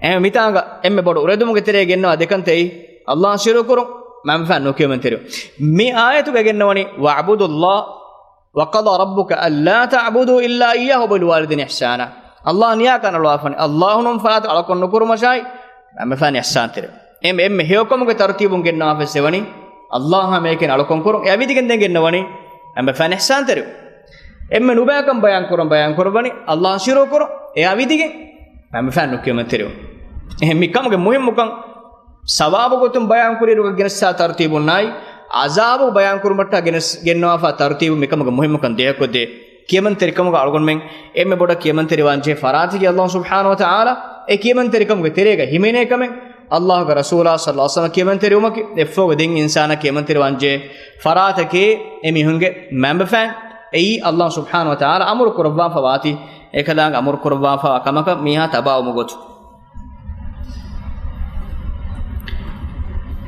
އެހެން މިތާނގަ އެންމެ ބޮޑު އުރެދުމުގެ ތެރޭ ގެންނަވާ ދެކަންތައް، އައްލާހު ޝިރުކު ކުރުން، މައިންބަފައިން ނުކިޔަމަންތެރިވުން. މި އާޔަތުގަ ގެންނަވަނީ، واعبدوا الله، وقضى ربك ألا تعبدوا إلا إياه وبالوالدين إحسانا. ﷲ ނިޔާކަން އަޅުވާފަނި. ﷲ ނޫން ފަރާތަކަށް އަޅުކަން ނުކުރުމަށާއި މަންބަފާން އިޙްސާންތެރި. އެ، އެންމެ ހެޔޮކަމުގެ ތަރުތީބުން ގެންނަވާފަސް އެވަނީ ﷲ އާ މީހެކޭ އަޅުކަން ކުރުން. އެ އަވިދިގެން ދެން ގެންނަވަނީ މަންބަފާން އިޙްސާންތެރި. އެންމެ ނުބައިކަން ބަޔާން ކުރަން ބަޔާން ކުރައްވަނީ ﷲ އަށް ޝުކުރު ކުރުން. އެ އަވިދިގެން މަންބަފާން ނުކިޔަމަންތެރިވުން. އެހެން މިކަމުގެ މުހިއްމުކަން، ސަވާބު ގޮތުން ބަޔާން ކުރިއިރު ގެނެސްސާ ތަރުތީބުންނާއި، ޢަޒާބު ބަޔާން ކުރުމަށްޓަށް ގެނެސް، ގެންނަވާފާ ތަރުތީބު މިކަމުގެ މުހިއްމުކަން ދެއަކުދޭ. ކިޔަމަންތެރިކަމުގަ އަޅުގަނޑުމެން އެންމެ ބޮޑަށް ކިޔަމަންތެރިވާންޖެހޭ ފަރާތަކީ ﷲ ސުބްޙާނަހޫ ވަތަޢާލާ. އެ ކިޔަމަންތެރިކަމުގެ ތެރޭގަ ހިމެނޭ ކަމެއް ﷲގެ ރަސޫލާ ޞައްލަﷲު ޢަލައިހި ވަސައްލަމަ ކިޔަމަންތެރިވުމަކީ. އެއަށްފަހުގަ ދެން އިންސާނާ ކިޔަމަންތެރިވާންޖެހޭ ފަރާތަކީ އެމީހުންގެ މަންބަފާން. އެއީ ﷲ ސުބްޙާނަހޫ ވަތަޢާލާ އަމުރު ކުރައްވާފަ ވާތީ، އެކަލާނގެ އަމުރު ކުރައްވާފަ ކަމަކަށް މީހާ ތަބާވުމުގެ ގޮތުން.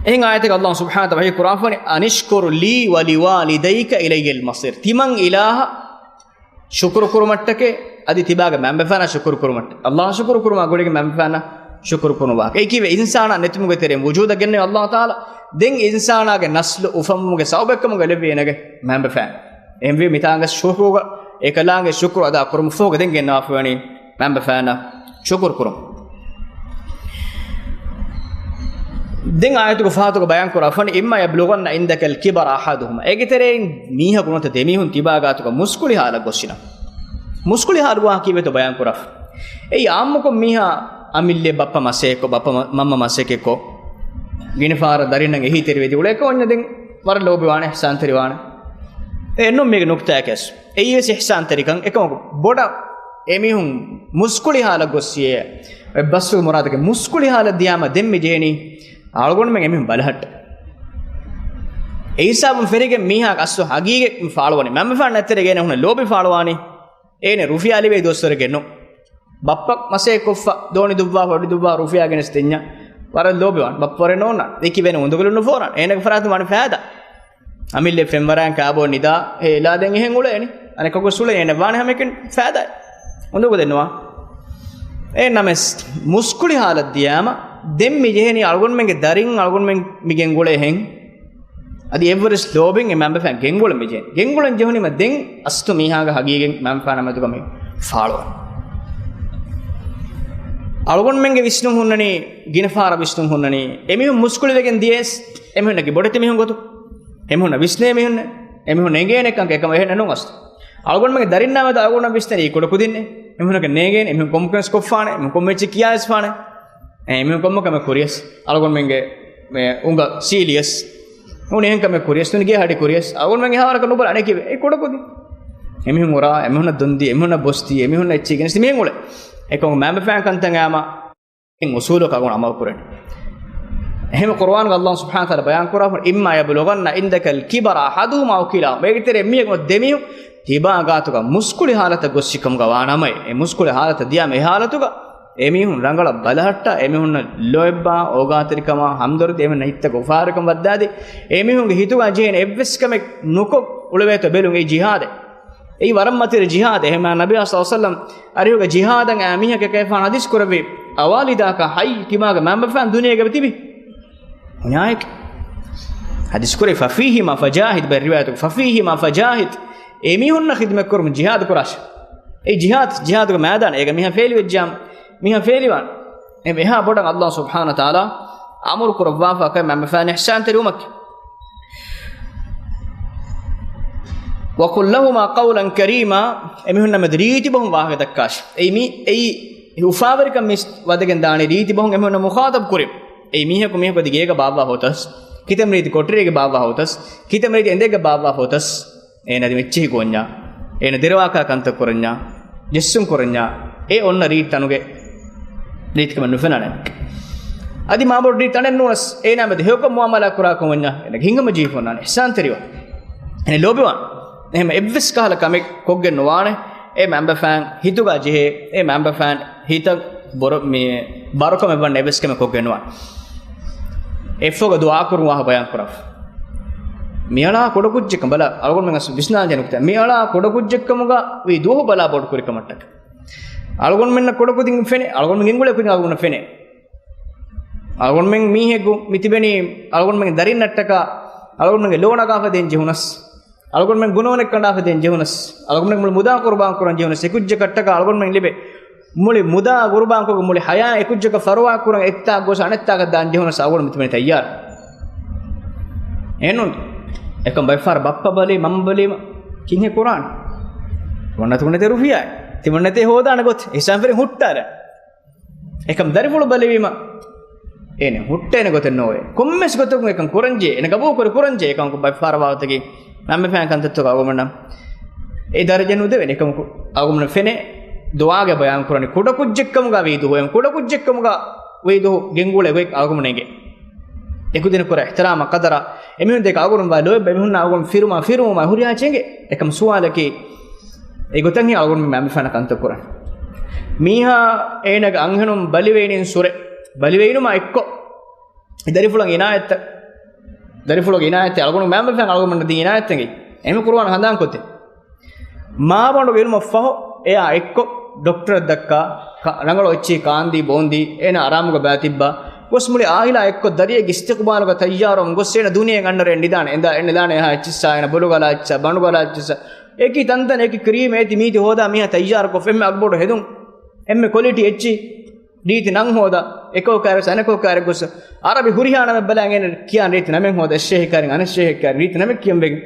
އެހެން އާޔަތެއްގަ ﷲ ސުބްޙާނަހޫ ވަތަޢާލާ ވަޙީ ކުރާން ފަނި، "އަނިޝްކުރު ލީ ވަލިވާލިދައިކަ އިލައްޔަލް މަޞީރު." ތިމަން އިލާހަށް ޝުކުރު ކުރުމަށްޓަކައި އަދި ތިބާގެ މަންބަފާނަށް ޝުކުރު ކުރުމަށްޓަކައި. ﷲ ޝުކުރު ކުރުމާ ގުޅިގެން މަންބަފާނަށް ޝުކުރު ކުރުން ވާހަކަ. އެއީ ކީއްވެ؟ އިންސާނާ ނެތުމުގެ ތެރެއިން ވުޖޫދަށް ގެންނެވި ﷲ ތަޢާލާ ދެން އިންސާނާގެ ނަސްލު އުފަންވުމުގެ ސަބަބެއްކަމުގަ ލެއްވި އޭނަގެ މަންބަފާން. އެހެންވީ މިތާނގެ ޝުކުރުގަ އެކަލާނގެ ޝުކުރު އަދާ ކުރުމަށްފަހުގަ ދެން ގެންނަވާފަވަނީ މަންބަފާނަށް ޝުކުރު ކުރުން. ދެން އާޔަތުގެ ފަހަތުގަ ބަޔާން ކުރާ ފަނި، "إما يبلغن عندك الكبر أحدهما." އޭގެ ތެރެއިން މީހަކު ނުވަތަ ދެމީހުން ތިބާ ގާތުގަ މުސްކުޅި ހާލަށް ގޮއްސިނަމަ. މުސްކުޅި ހާލު ވާހަކަ ކީއްވެތޯ ބަޔާން ކުރާފަ. އެއީ އާއްމުކޮށް މީހާ އަމިއްލަ ބައްޕަ މަސައްކަތްކޮށް، ބައްޕަ މަ-، މަންމަ މަސައްކަތްކޮށް، ގިނަ ފަހަރަށް ދަރިންނަށް އެހީތެރިވެދި އުޅޭކަށް އޮންޏަ ދެން ވަރަށް ލޯބިވާނެ، އިޙްސާންތެރިވާނެ. އެ އެންނު މީގެ ނުކްތާއަކަސް. އެއީވެސް އިޙްސާންތެރިކަން. އެކަމަކު ބޮޑަށް އެމީހުން މުސްކުޅި ހާލަށް ގޮއްސިއޭ. އެ ބަސްވު މުރާދަކީ މުސްކުޅި ހާލަށް ދިޔާމަ ދެން މި ޖެހެނީ އަޅުގަނޑުމެން އެމީހުން ބަލަހައްޓަ. އެ ހިސާބުން ފެރިގެން މީހާ އަސްލު ހަގީގަތް ފާޅުވަނީ. މަންބަފާން އަތްތެރޭގަ އޭނަ ހުންނަ ލޯބި ފާޅުވާނީ. އޭނަ ރުފިޔާ ލިބޭ ދުވަސްވަރެއްގެ ނޫން. ބައްޕަ މަސައްކަތްކޮށްފަ، ދޯނި ދުއްވާފަ، އޮޑި ދުއްވާ، ރުފިޔާ ގެނެސް ދެންޏާ ވަރަށް ލޯބިވާން. ބައްޕަ ވަރެއް ނޯންނާން. އެކި ވެނެ އުނދަގުލުން ނުފޯރާން. އޭނަގެ ފަރާތުން ވާނެ ފައިދާ. އަމިއްލަ ފެންވަރާން ކާބޯ ނިދާ ހޭލާ ދެން އެހެން އުޅޭނީ. އަނެކަކު ސުޅޭ އޭނަ ވާނެ ހަމައެކަނި ފައިދާ. އުނދަގު ދެންނުވާ. އެ ނަމެސް މުސްކުޅި ހާލަށް ދިޔާމަ ދެން މި ޖެހެނީ އަޅުގަނޑުމެންގެ ދަރިން އަޅުގަނޑުމެން މި ގެންގުޅޭ ހެން. އަދި އެއްވެރިސް ލޯބިން އެ މަންބަފާން ގެންގުޅަން މި ޖެހެނީ. ގެންގުޅަން ޖެހުނީމަ ދެން އަސްތު މީހާގެ ހަގީގަތް މަންބަފާނާ މެދުގަ މި ފާޅުވާ. އަޅުގަނޑުމެންގެ ވިސްނުން ހުންނަނީ، ގިނަ ފަހަރަށް ވިސްނުން ހުންނަނީ، އެމީހުން މުސްކުޅިވެގެން ދިޔަސް، އެމީހުންނަކީ ބޮޑެތި މީހުން ގޮތުން. އެމީހުންނަށް ވިސްނޭ މީހުންނެއް، އެމީހުން އެނގޭނެ ކަން އެކަމަށް އެހެން ނޫން އަސް. އަޅުގަނޑުމެންގެ ދަރިންނާ މެދު އަޅުގަނޑަށް ވިސްނަނީ ކުޑަކުދިންނޭ. އެމީހުންނަކަށް ނޭނގޭނެ، އެމީހުން ކޮންމެ ކަމެއް ކުރިޔަސް، އަޅުގަނޑުމެންގެ ކޮންމެ ކަމެއް ކުރިޔަސް، އެމީހުން ކޮންމެ ކަމެއް ކުރިޔަސް، އަޅުގަނޑުމެންގެ މެ އުނގަ ސީލިޔަސް، ނޫނީ އެހެން ކަމެއް ކުރިޔަސް، ނޫނީ ގޭ ހަޑި ކުރިޔަސް، އަޅުގަނޑުމެން އެހާވަރަކަށް ނުބަލާ އަނެކީ އެ ކުޑަކުދިން. އެމީހުން އުރާ، އެމީހުންނަށް ދޮންދީ، އެމީހުންނަށް ބޮސްދީ، އެމީހުންނަށް އެއްޗެއް ގެނެސްދީ މީހުން އުޅޭ. އެކަމަކު މަންބަފާން ކަންތައް އާމަ އިން އުސޫލަކަށް އަޅުގަނޑު އަމަލު ކުރޭނެ. އެހެން ޤުރުއާންގަ ﷲ ސުބްޙާނަހޫ ވަތަޢާލާ ބަޔާން ކުރާ، "إما يبلغن عندك الكبر أحدهما أو كلاهما." އޭގެ ތެރޭ މީހަކު ދެމީހުން ތިބާ ގާތުގަ މުސްކުޅި ހާލަތަށް ގޮއްސިކަމުގަ ވާނަމައި، އެ މުސްކުޅި ހާލަތަށް ދިޔާމަ އެ ހާލަތުގަ އެމީހުން ރަނގަޅަށް ބަލަހައްޓާ، އެމީހުންނަށް ލޯތްބާ، އޯގާތެރިކަމާ، ހަމްދަރުދީ، އެމީހުންނަށް ހިތަށް އުފާވެރިކަން ވައްދާދީ، އެމީހުންގެ ހިތުގަ ޖެހޭނެ އެއްވެސް ކަމެއް ނުކޮށް އުޅެވޭތޯ ބެލުން އެއީ ޖިހާދެއް. އެއީ ވަރަށް މަތިވެރި ޖިހާދެއް. އެހެންމާ ނަބީ ޞައްލަﷲު ޢަލައިހި ވަސައްލަމް އަރިހުގަ ޖިހާދަށް އައި މީހަކަށް ކައިފާން ޙަދީޘް ކުރެއްވި، "أوالداك حي؟" ތިމާގެ މަންބަފާން ދުނިޔޭގަ ތިބީ؟ ހުންޏާއެކޭ. ޙަދީޘް ކުރެއްވި، "ففيهما فجاهد." ބައެއް ރިވާޔަތުގަ، "ففيهما فجاهد." އެމީހުންނަށް ޚިދުމަތް ކުރުމުން ޖިހާދު ކުރާށޭ. އެ ޖިހާދު، ޖިހާދުގެ މައިދާނަށް އޭގަ މީހާ ފެއިލިވެއްޖާމަ، މީހާ ފެއިލިވާނެ. އެ އެހާ ބޮޑަށް ﷲ ސުބްޙާނަހޫ ވަތަޢާލާ އަމުރު ކުރައްވާފަ ކަމެއް މަންބަފާނަށް އިޙްސާންތެރިވުމަކީ. "وقل لهما قولا كريما." އެމީހުންނާ މެދު ރީތި ބަހުން ވާހަކަ ދައްކާށޭ. އެއީ މީ، އެއީ އުފާވެރިކަން މި ވަދެގެން ދާނީ ރީތި ބަހުން އެމީހުންނާ މުޚާޠަބް ކުރިން. އެއީ މީހަކު މީހަކު އަދި ގޭގަ ބާއްވާ ހޯތަސް، ކިތަންމެ ރީތި ކޮޓަރީގަ ބާއްވާ ހޯތަސް، ކިތަންމެ ރީތި އެނދެއްގަ ބާއްވާ ހޯތަސް، އޭނަ އަދި މެއްޗެހި ކޯންޏާ، އޭނަ ދެރަވާކާ ކަންތައް ކުރަންޏާ، ޖެއްސުން ކުރަންޏާ، އެ އޮންނަ ރީތި ތަނުގެ ރީތިކަމެއް ނުފެނާނެ. އަދި މާބޮޑު ރީތި ތަނެއް ނޫނަސް، އޭނާ މެދު ހެޔޮކޮށް މުޢާމަލާ ކުރާ ކަމަށް ވަންޏާ، އޭނަގެ ހިތްހަމަޖެހިފަ އޮންނާނެ، އިޙްސާންތެރިވާން. އޭނަ ލޯބިވާން. އެހެން އެއްވެސް ކަހަލަ ކަމެއް ކޮށްގެން ނުވާނެ. އެ މަންބަފާން ހިތުގަ ޖެހޭ، އެ މަންބަފާން ހިތަށް ބޮރު-، މި ބާރުކަމެއް ވަންނަ އެއްވެސް ކަމެއް ކޮށްގެން ނުވާނެ. އެއްފަހުގަ ދުޢާ ކުރުން ވާހަކަ ބަޔާން ކުރާފަ. މިއަޅާ ކުޑަކުއްޖެއްކަން ބަލާ، އަޅުގަނޑުމެން ވިސްނާންޖެހޭ ނުކުތާ. މިއަޅާ ކުޑަކުއްޖެއްކަމުގަ ވީ ދުވަހު ބަލާ ބޮޑު ކުރިކަމަށްޓަކައި. އަޅުގަނޑުމެންނަށް ކުޑަކުދިން ފެނޭ، އަޅުގަނޑުމެން ގެންގުޅޭ ކުދިން އަޅުގަނޑަށް ފެނޭ. އަޅުގަނޑުމެން މީހެއްގެ މިތިބެނީ، އަޅުގަނޑުމެންގެ ދަރިންނަށްޓަކާ، އަޅުގަނޑުމެންގެ ލޯ ނަގާފަ ދޭން ޖެހުނަސް، އަޅުގަނޑުމެން ގުނަވަނެއް ކަނޑާފަ ދޭން ޖެހުނަސް، އަޅުގަނޑުމެން މުޅި މުދާ ޤުރުބާން ކުރަން ޖެހުނަސް، އެކުއްޖަކަށްޓަކާ އަޅުގަނޑުމެން ލިބޭ މުޅި މުދާ ގުރުބާންކޮށް މުޅި ހަޔާތް އެކުއްޖަކަށް ފަރުވާ ކުރަން އެއްތާ ގޮސް އަނެއްތާކަށް ދާން ޖެހުނަސް އަޅުގަނޑު މިތަނަށް ތައްޔާރު. އެހެންނޫން. އެކަމް ބައެއްފަހަރަށް ބައްޕަ ބަލީ، މަންމަ ބަލީމަ ކިހިނެއް ކުރާނެ؟ ތިމަންނަތު ނެތޭ ރުފިޔާ. ތިމަންނަތޭ ހޯދާނެ ގޮތް. އިހްސާން ފެރިން ހުއްޓާލާ. އެކަމް ދަރިފުޅު ބަލިވީމަ އޭނެ ހުއްޓޭނެ ގޮތެއް ނޯވޭ. ކޮންމެސް ގޮތަކުން އެކަން ކުރަންޖެހޭ. އޭނަ ގަބޫލު ކުރި ކުރަންޖެހޭ. އެކަމަކު ބައެއްފަހަރަށް ވާގޮތަކީ މަންމަފާން ކަންތައްތަކަށް އަޅުގަނޑަށް އެ ދަރަޖަ ނުދެވޭނެ. އެކަމަކު އަޅުގަނޑަށް ފެނޭ ދުޢާގެ ބަޔާން ކުރަނީ ކުޑަކުއްޖެއްކަމުގަ ވީ ދުވަހު، އެ ކުޑަކުއްޖެއްކަމުގަ ވީ ދުވަހު ގެންގުޅޭ ގޮތް އަޅުގަނޑަށް އެނގޭ. އެކުދިން ކުރާ އިޙްތިރާމާ ޤަދަރާ އެމީހުން ދެކެ އަޅުގަނޑު ވާ ލޯތްބާ އެމީހުންނާ އަޅުގަނޑު ފިރުމާ ފިރުމުމާ ހުރިހާ އެއްޗެއް އެނގޭ. އެކަމް ސުވާލަކީ، އެގޮތަށް އަޅުގަނޑު މަންމަފާނަށް ކަންތައް ކުރަން. މީހާ އޭނަގެ އަންހެނުން ބަލިވެއިނީން ސުރެ. ބަލިވެއިނުމާ އެއްކޮށް، ދަރިފުޅަށް އިނާޔަތްތައް، ދަރިފުޅަށް އިނާޔަތްތައް އަޅުގަނޑު މަންމަފާން އަޅުގަނޑަށް ދީ އިނާޔަތްތަކެއް. އެހެން ކުރުވާން ހަނދާންކޮށްދޭ. މާބަނޑުގެ އިލްމަށްފަހު އެއާ އެއްކޮށް ޑޮކްޓަރަށް ދައްކާ، ކަ-، ރަނގަޅު އެއްޗެހި ކާންދީ ބޯންދީ، އޭނަ އަރާމުގަ ބައިތިއްބާ، ގޮސް މުޅި އާއިލާ އެއްކޮށް ދަރިއެއްގެ އިސްތިޤުބާލުގަ ތައްޔާރުވަމުން ގޮސް އޭނަ ދުނިޔެއަށް އަންނަ ރޭ ނިދާނެ. އެނދާ އެ ނިދާނެ އެހާ އެއްޗިއްސާ، އޭނަ ބޮލުގަލާ އެއްޗިއްސާ، ބަނޑުގަލާ އެއްޗިއްސާ. އެކި ތަންތަން އެކި ކްރީމް އޭތި މީތި ހޯދާ މީހާ ތައްޔާރުކޮށް އެންމެ އަގުބޮޑު ހެދުން، އެންމެ ކޮލިޓީ އެއްޗި، ރީތި ނަން ހޯދާ، އެކަކު ކާރި ވެސް އަނެކަކު ކާރި ގޮސް، އަރަބި ހުރިހާ ނަމެއް ބަލާ އޭނަ ކިޔާން ރީތި ނަމެއް ހޯދާ، އެއްޝޭހި ކާރި އަނެއްޝޭހި ކާރި ރީތި ނަމެއް ކިޔަން ވެގެން.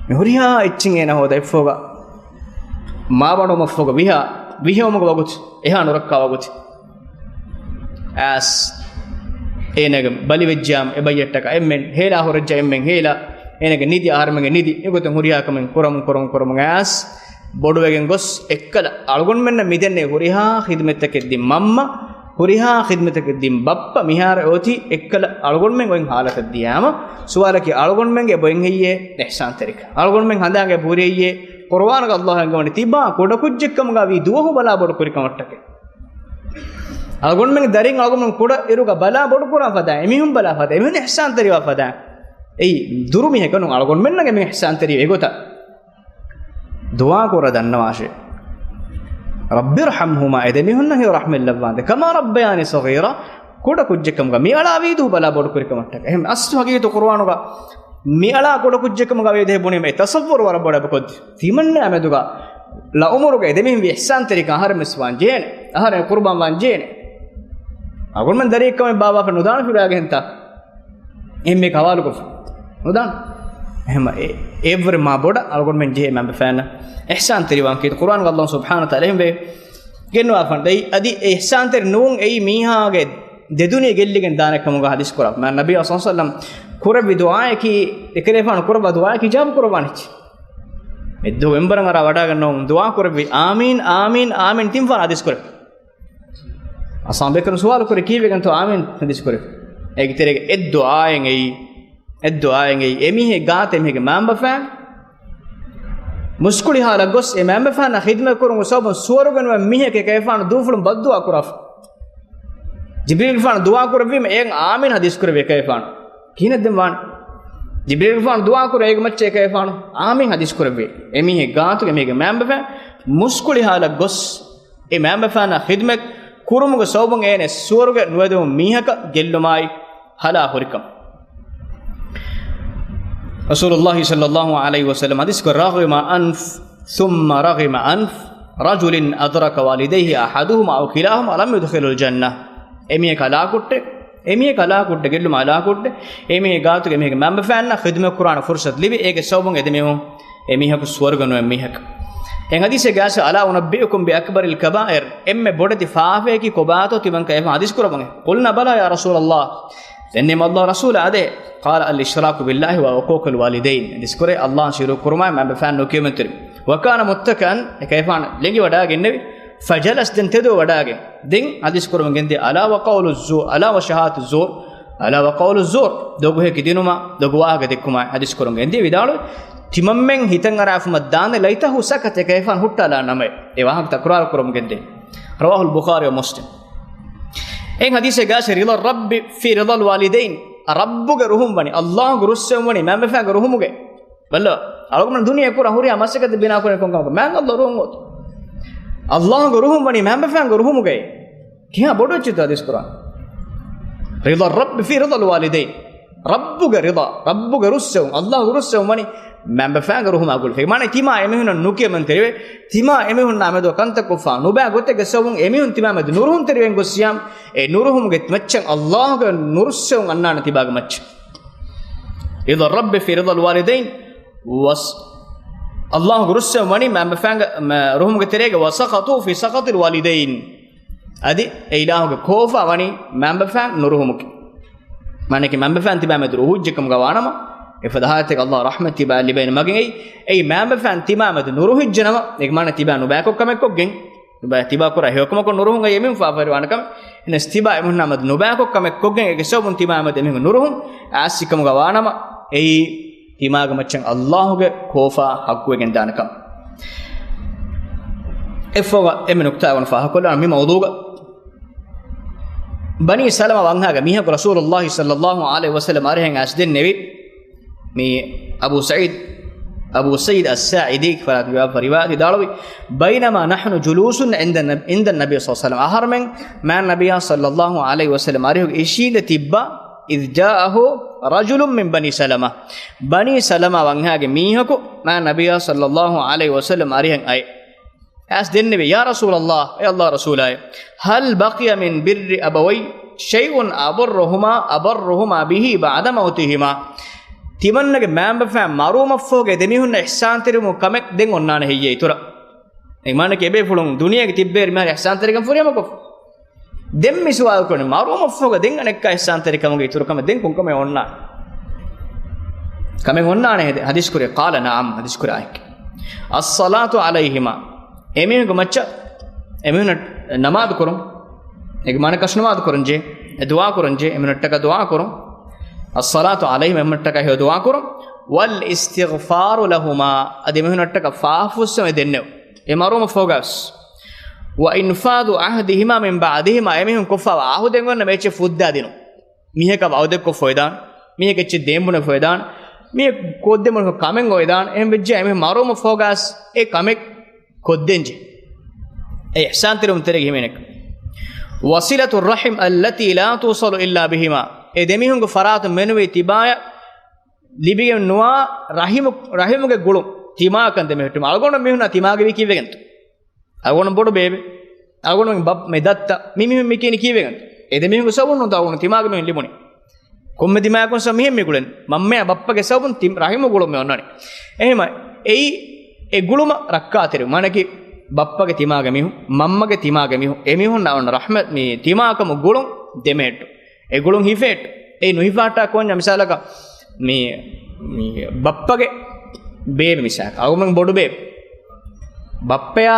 މި ހުރިހާ އެއްޗިން އޭނަ ހޯދާ އެއްފޯގަ މާބަނޑުމަށްފޯގަ ވިހާ، ވިހެއްވުމުގެ ވަގުތު، އެހާ ނުރައްކާ ވަގުތު. އައިސް އޭނަގެ ބަލިވެއްޖާމަ އެބައްޔަށްޓަކާ އެންމެން ހޭލާ ހުރެއްޖާ އެންމެން ހޭލާ، އޭނަގެ ނިދި އަހަރެމެންގެ ނިދި، އެގޮތުން ހުރިހާ ކަމެއް ކުރަމުން ކުރަމުން ކުރަމުން އައިސް ބޮޑުވެގެން ގޮސް އެއްކަލަ އަޅުގަނޑުމެންނަށް މިދެންނެވި ހުރިހާ ޚިދުމަތްތަކެއް ދިން މަންމަ، ހުރިހާ ޚިދުމަތްތަކެއް ދިން ބައްޕަ، މިހާރު އޮތީ އެއްކަލަ އަޅުގަނޑުމެން އޮތް ހާލަތަށް ދިޔާމަ، ސުވާލަކީ އަޅުގަނޑުމެންގެ އެބައޮތް ހެއްޔޭ އިޙްސާންތެރިކަން؟ އަޅުގަނޑުމެން ހަނދާންގަ އެބަހުރި ހެއްޔޭ؟ ޤުރުއާނުގަ ﷲ އަންގަވަނީ ތިބާ ކުޑަކުއްޖެއްކަމުގަ ވީ ދުވަހު ބަލާ ބޮޑު ކުރި ކަމަށްޓަކައި. އަޅުގަނޑުމެންގެ ދަރިން އަޅުގަނޑުމެން ކުޑަ އިރުގަ ބަލާ ބޮޑު ކުރާ ފަދައިން، އެމީހުން ބަލާ ފަދައިން، އެމީހުން އިޙްސާންތެރިވާ ފަދައިން. އެއީ ދުރު މީހަކަށް ނޫން، އަޅުގަނޑުމެންނަށް އެމީހުން އިޙްސާންތެރިވޭ އެގޮތަށް. ދުޢާ ކުރަން ދަންނަވާށޭ. رب ارحمهما، އެ ދެމީހުންނަށް ހެޔޮ ރަޙްމަތް ލައްވާނދޭ. كما ربياني صغيرا، ކުޑަ ކުއްޖެއްކަމުގަ މި އަޅާ ވީ ދުވަހު ބަލާ ބޮޑު ކުރި ކަމަށްޓަކައި. އެހެން އަސްލު ހަގީގަތު ޤުރުއާނުގަ މި އަޅާ ކުޑަ ކުއްޖެއްކަމުގަ ވޭ ދޭ ބުނީމަ އެ ތަޞައްވުރު ވަރަށް ބޮޑަށް އެބަ ކޮށްދޭ. ތިމަންނަ މެދުގަ ޅަ އުމުރުގަ އެ ދެމީހުން ވީ އިޙްސާންތެރިކަން އަހަރެމެސް ވާން ޖޭނެ. އަހަރެން ޤުރުބާން ވާން ޖޭނެ. އަޅުގަނޑުމެން ދަރިއެއްކަމެއް ބާވާފަ ނުދާނެ ފިރާގެ ހެންތާ. އެހެން މީހަކަށް ހަވާލުކޮށްފަ ނުދާން. އެހެން އެ، އެއްވުރެ މާ ބޮޑަށް އަޅުގަނޑުމެން ޖެހޭ މަންބަފައިންނަށް އިޙްސާންތެރިވާން ކީރިތި ޤުރުއާނުގަ ﷲ ސުބްޙާނަހޫ ވަތަޢާލާ އެހެންވެ ގެންނަވާފަން. އަދި އެ އިޙްސާންތެރި ނޫން އެއީ މީހާގެ ދެދުނިޔެ ގެއްލިގެން ދާނެ ކަމުގަ ޙަދީޘް ކުރާ. މާ ނަބީ ޞައްލަﷲު ޢަލައިހި ވަސައްލަމް ކުރެއްވި ދުޢާއަކީ، އެކަލޭފާނު ކުރައްވާ ދުޢާއަކީ އިޖާބަ ކުރައްވާނެ އެއްޗެއް. އެއްދުވަހު މިންބަރަށް އަރާ ވަޑައިގަންނަވަމުން ދުޢާ ކުރެއްވި، އާމީން، އާމީން، އާމީން ތިން ފަހަރަށް ޙަދީޘް ކުރެއްވި. އަޞްޙާބު ބޭކަލުން ސުވާލު ކުރި ކީއްވެގެންތޯ އާމީން ޙަދީޘް ކުރެއްވި؟ އޭގެ ތެރޭގަ އެއްދުޢާއެއް އެއީ، އެއްދުޢާއެއް އެއީ، އެމީހެއް ގާތު އެމީހެއްގެ މަންބަފައިން މުސްކުޅި ހާލަށް ގޮސް އެ މަންބަފައިންނަށް ޚިދުމަތް ކުރުމުގެ ސަބަބުން ސުވަރުގެ ނުވެ މީހެކޭ ކަލޭފާނު ދުވަހުފުޅުން ބައްދުޢާ ކުރާފަ. ޖިބްރީލްގެފާނު ދުޢާ ކުރެއްވީމަ އޭން އާމީން ޙަދީޘް ކުރެއްވި ކަލޭފާނު. ކިހިނެއް ދެން ވާނެ؟ ޖިބްރީލްގެފާނު ދުޢާ ކުރެއްވި އޭގެ މައްޗަށް ކަލޭފާނު އާމީން ޙަދީޘް ކުރެއްވި. އެމީހެއް ގާތުގެ މީހެއްގެ މަންބަފައިން މުސްކުޅި ހާލަށް ގޮސް އެ މަންބަފައިންނަށް ޚިދުމަތް ކުރުމުގެ ސަބަބުން އޭނަ ސުވަރުގެ ނުވެދެވުނު މީހަކަށް ގެއްލުމާއި ހަލާ ހުރިކަމަށް. ރަސޫލުﷲ ޞައްލަﷲު ޢަލައިހި ވަސައްލަމަ ޙަދީޘް ކުރައްވާ، رغم أنف ثم رغم أنف رجل أدرك والديه أحدهما أو كلاهما لم يدخله الجنة. އެމީހަކަށް ހަލާކު ހުއްޓޭ، އެމީހަކަށް ހަލާކު ހުއްޓޭ، ގެއްލުމަށް ހަލާކު ހުއްޓޭ، އެމީހެއް ގާތުގެ އެމީހެއްގެ މަންބަފައިންނަށް ޚިދުމަތް ކުރާނެ ފުރުޞަތު ލިބި، އޭގެ ސަބަބުން އެދެމީހުން އެމީހަކު ސުވަރުގެ ނުވެ މީހަކަށް. އެހެން ޙަދީޘެއްގައި އަލާ އުނައްބިއުކުމް ބިއަކްބަރިލް ކަބާއިރް، އެންމެ ބޮޑެތި ފާފައަކީ ކޮބާތޯ ތިމަން ކަލޭފާނު ޙަދީޘް ކުރައްވަނީ؟ قلنا بلى يا رسول الله. އެހެންވީމަ ﷲ ރަސޫލާ އާދޭ. قال الإشراك بالله وعقوق الوالدين. ޙަދީޘް ކުރޭ، ﷲ އަށް ޝިރުކު ކުރުމާއި މަންބަފައިން ނުކިޔަމަންތެރި. وكان متكئا، އެ ކަލޭފާނު ލެނގި ވަޑައިގެންނެވި. فجلس، ދެން ތެދުވެ ވަޑައިގެން. ދެން ޙަދީޘް ކުރަމުން ގެންދިޔަ، ألا وقول الزور، ألا وشهادة الزور، ألا وقول الزور، ދޮގު ހެކި ދިނުމާ، ދޮގު ވާހަކަ ދެއްކުމާ. ޙަދީޘް ކުރަމުން ގެންދިޔަ ވިދާޅުވި، ތިމަންމެން ހިތަށް އަރާފުމަށް ދާނެ، ليته سكت، އެ ކަލޭފާނު ހުއްޓާލާނަމޭ. އެ ވާހަކަ ތަކުރާރު ކުރަމުން ގެންދިޔަ. رواه البخاري ومسلم. އެ ޙަދީޘެއްގައި رضا الرب في رضا الوالدين، ރައްބުގެ ރުހުން ވަނީ، ﷲގެ ރުއްސެވުން ވަނީ މަންބަފައިންގެ ރުހުމުގައި. ބައްލަ، އަޅުގަނޑު ދުނިޔެ ކުރާ ހުރިހާ މަސައްކަތެއް ބިނާ ކުރަނީ ކޮން ކަމަކަށް؟ މާތް ﷲ ރުހުން އޮތީ. ﷲގެ ރުހުން ވަނީ މަންބަފައިންގެ ރުހުމުގައި. ކިހާ ބޮޑު އެއްޗެއްތޯ ޙަދީޘް ކުރާނީ؟ رضا الرب في رضا الوالدين. ރައްބުގެ ރިޟާ، ރައްބުގެ ރުއްސެވުން، ﷲގެ ރުއްސެވުން ވަނީ މައިންބަފައިންގެ ރުހުމާ ގުޅިފަ. މާނަ ތިމާ އެމީހުންނަށް ނުކިޔަމަންތެރިވެ، ތިމާ އެމީހުންނާ މެދު ކަންތައް ކޮށްފަ ނުބައި ގޮތެއްގެ ސަބަބުން އެމީހުން ތިމާ މެދު ނުރުހުންތެރިވެން ގޮއްސިޔާމް، އެ ނުރުހުމުގެ މައްޗަށް ﷲގެ ނުރުއްސެވުން އަންނާނެ ތިބާގެ މައްޗަށް. ރިޟާ ރައްބި ފީ ރިޟާލް ވާލިދައިން ވަސް-، ﷲގެ ރުއްސެވުން ވަނީ މައިންބަފައިންގެ، މަ-، ރުހުމުގެ ތެރޭގަ ވަސަޚަޠު ފީ ސަޚަޠިލް ވާލިދައިން. އަދި އެ އިލާހުގެ ކޯފާ ވަނީ މައިންބަފައިން ނުރުހުމުގެ. މާނައަކީ މައިންބަފައިން ތިބާ މެދު ރުހިއްޖެ ކަމުގަ ވާނަމަ، އެފަދަ ހާލަތެއް ﷲ ރަޙްމަތް ތިބާ ލިބޭނެ މަގެއް އެއީ، އެއީ މައިންބަފައިން ތިބާ މެދު ނުރުހިއްޖެނަމަ، އޭގެ މާނަ ތިބާ ނުބައިކޮށް ކަމެއް ކޮށްގެން، ތިބާ، ތިބާ ކުރާ ހެޔޮކަމަކުން ނުރުހުން އެ އެމީހުން ފާފަވެރިވާނެ ކަމެއް. އެހެނަސް ތިބާ އެމީހުންނާ މެދު ނުބައިކޮށް ކަމެއް ކޮށްގެން އޭގެ ސަބަބުން ތިބާ މެދު އެމީހުން ނުރުހުން އާސި ކަމުގަ ވާނަމަ، އެއީ ތިމާގެ މައްޗަށް ﷲގެ ކޯފާ ހައްގުވެގެން ދާނެ ކަމަށް. އެއަށްފަހުގަ އެންމެ ނުކުތާ އަޅުގަނޑު ފާހަގަކޮށްލާނަން މި މައުޟޫގަ. ބަނީ ސަލަމާ ވަންހާގެ މީހަކު ރަސޫލުﷲ ޞައްލަﷲ ޢަލައިހި ވަސައްލަމް އަރިހަށް އައިސް ދެންނެވި. މި އަބޫ ސަޢީދު، އަބޫ ސަޢީދު އައްސާޢިދީ ފަރާތުން ރިވާ، ރިވާޔަތް ވިދާޅުވި، بينما نحن جلوس عند النب-، عند النبي صلى الله عليه وسلم، އަހަރުމެން މާ ނަބިޔާ ޞައްލަﷲ ޢަލައިހި ވަސައްލަމް އަރިހުގެ އިށީނދެ ތިއްބާ، إذ جاءه رجل من بني سلمة، ބަނީ ސަލަމާ ވަންހާގެ މީހަކު މާ ނަބިޔާ ޞައްލަﷲ ޢަލައިހި ވަސައްލަމް އަރިހަށް އައި. އައިސް ދެންނެވި، يا رسول الله، އޭ ﷲ ރަސޫލާއޭ، هل بقي من بر أبوي شيء أبرهما، أبرهما به بعد موتهما؟ ތިމަންނަގެ މައިންބަފައިން މަރުވުމަށްފަހުގަ އެ ދެމީހުންނަށް އިޙްސާންތެރިވުމުގެ ކަމެއް ދެން އޮންނާނެ ހެއްޔޭ އިތުރަށް؟ އެ މާނައަކީ އެބޭފުޅުން ދުނިޔޭގަ ތިއްބެވި މިހާރު އިޙްސާންތެރިކަން ފުރިހަމަ ކޮށްފަ. ދެން މި ސުވާލު ކުރަނީ، މަރުވުމަށްފަހުގަ ދެން އަނެއްކާ އިޙްސާންތެރިކަމުގެ އިތުރު ކަމެއް ދެން ކޮންކަމެއް އޮންނާނެ؟ ކަމެއް އޮންނާނެ ހެދެ؟ ޙަދީޘް ކުރޭ، قال نعم، ޙަދީޘް ކުރާ އެކެ. الصلاة عليهما، އެމީހުންގެ މައްޗަށް އެމީހުންނަށް ނަމާދު ކުރުން، އޭގެ މާނަ ކަށު ނަމާދު ކުރަންޖެ، އެ ދުޢާ ކުރަންޖެ، އެމީހުންނަށްޓަކާ ދުޢާ ކުރުން. الصلاة عليهما، އެމީހުންނަށްޓަކާ ހެޔޮ ދުޢާ ކުރުން. والاستغفار لهما، އަދި އެމީހުންނަށްޓަކާ ފާފަ ފުއްސެވުން ދެންނެވުން. އެ މަރުވުމަށްފަހުގަވެސް. وإنفاذ عهدهما من بعدهما، އެމީހުން ކޮށްފަވާ ޢަހުދެއް އޮންނަ މޭޗެއް ފުއްދާ ދިނުން. މީހަކަށް ވަޢުދެއް ކޮށްފަ އޮތްދާނެ، މީހަކަށް އެއްޗެއް ދޭން ބުނެފަ އޮތްދާނެ، މީހަކު ކޮށްދޭން ބުނެފަ ކަމެއް އޮތްދާނެ، އެހެން ވެއްޖެ އެމީހުން މަރުވުމަށްފަހުގަވެސް އެ ކަމެއް ކޮށްދޭންޖެ. އެ އިޙްސާންތެރިވުން ތެރޭގަ ހިމެނޭ. وصلة الرحم التي لا توصل إلا بهما، އެ ދެމީހުންގެ ފަރާތުން މެނުވީ ތިބާޔަށް ލިބިގެން ނުވާ ރަޙިމު، ރަޙިމުގެ ގުޅުން ތިމާކަން ދެމެހެއްޓުމަށް. އަޅުގަނޑު މީހުންނާ ތިމާގެވީ ކީއްވެގެންތޯ؟ އަޅުގަނޑު ބޮޑު ބޭބެ. އަޅުގަނޑު ބަ-، މެ ދައްތަ. މި މީހުން މި ކިޔަނީ ކީއްވެގެންތޯ؟ އެ ދެމީހުންގެ ސަބަބުން ނޫންތޯ އަޅުގަނޑު ތިމާގެ މީހުން ލިބުނީ. ކޮންމެ ތިމާޔަކުން ސަ މިހެން މި ގުޅެން. މަންމަޔާ ބައްޕަގެ ސަބަބުން ތި ރަޙިމު ގުޅުން މި އޮންނަނީ. އެހެމަ އެއީ އެ ގުޅުމަށް ރައްކާތެރި. މާނައަކީ ބައްޕަގެ ތިމާގެ މީހުން، މަންމަގެ ތިމާގެ މީހުން، އެމީހުންނާ އޮންނަ ރަޙްމަތް މި ތިމާކަމު ގުޅުން ދެމެހެއްޓު. އެ ގުޅުން ހިފޭއްޓު. އެ ނުހިފާއްޓާ ކޯންޏާ މިސާލަކަށް މި، މި ބައްޕަގެ ބޭބެ މިސާލަކަށް. އަޅުގަނޑު ބޮޑު ބޭބެ. ބައްޕަޔާ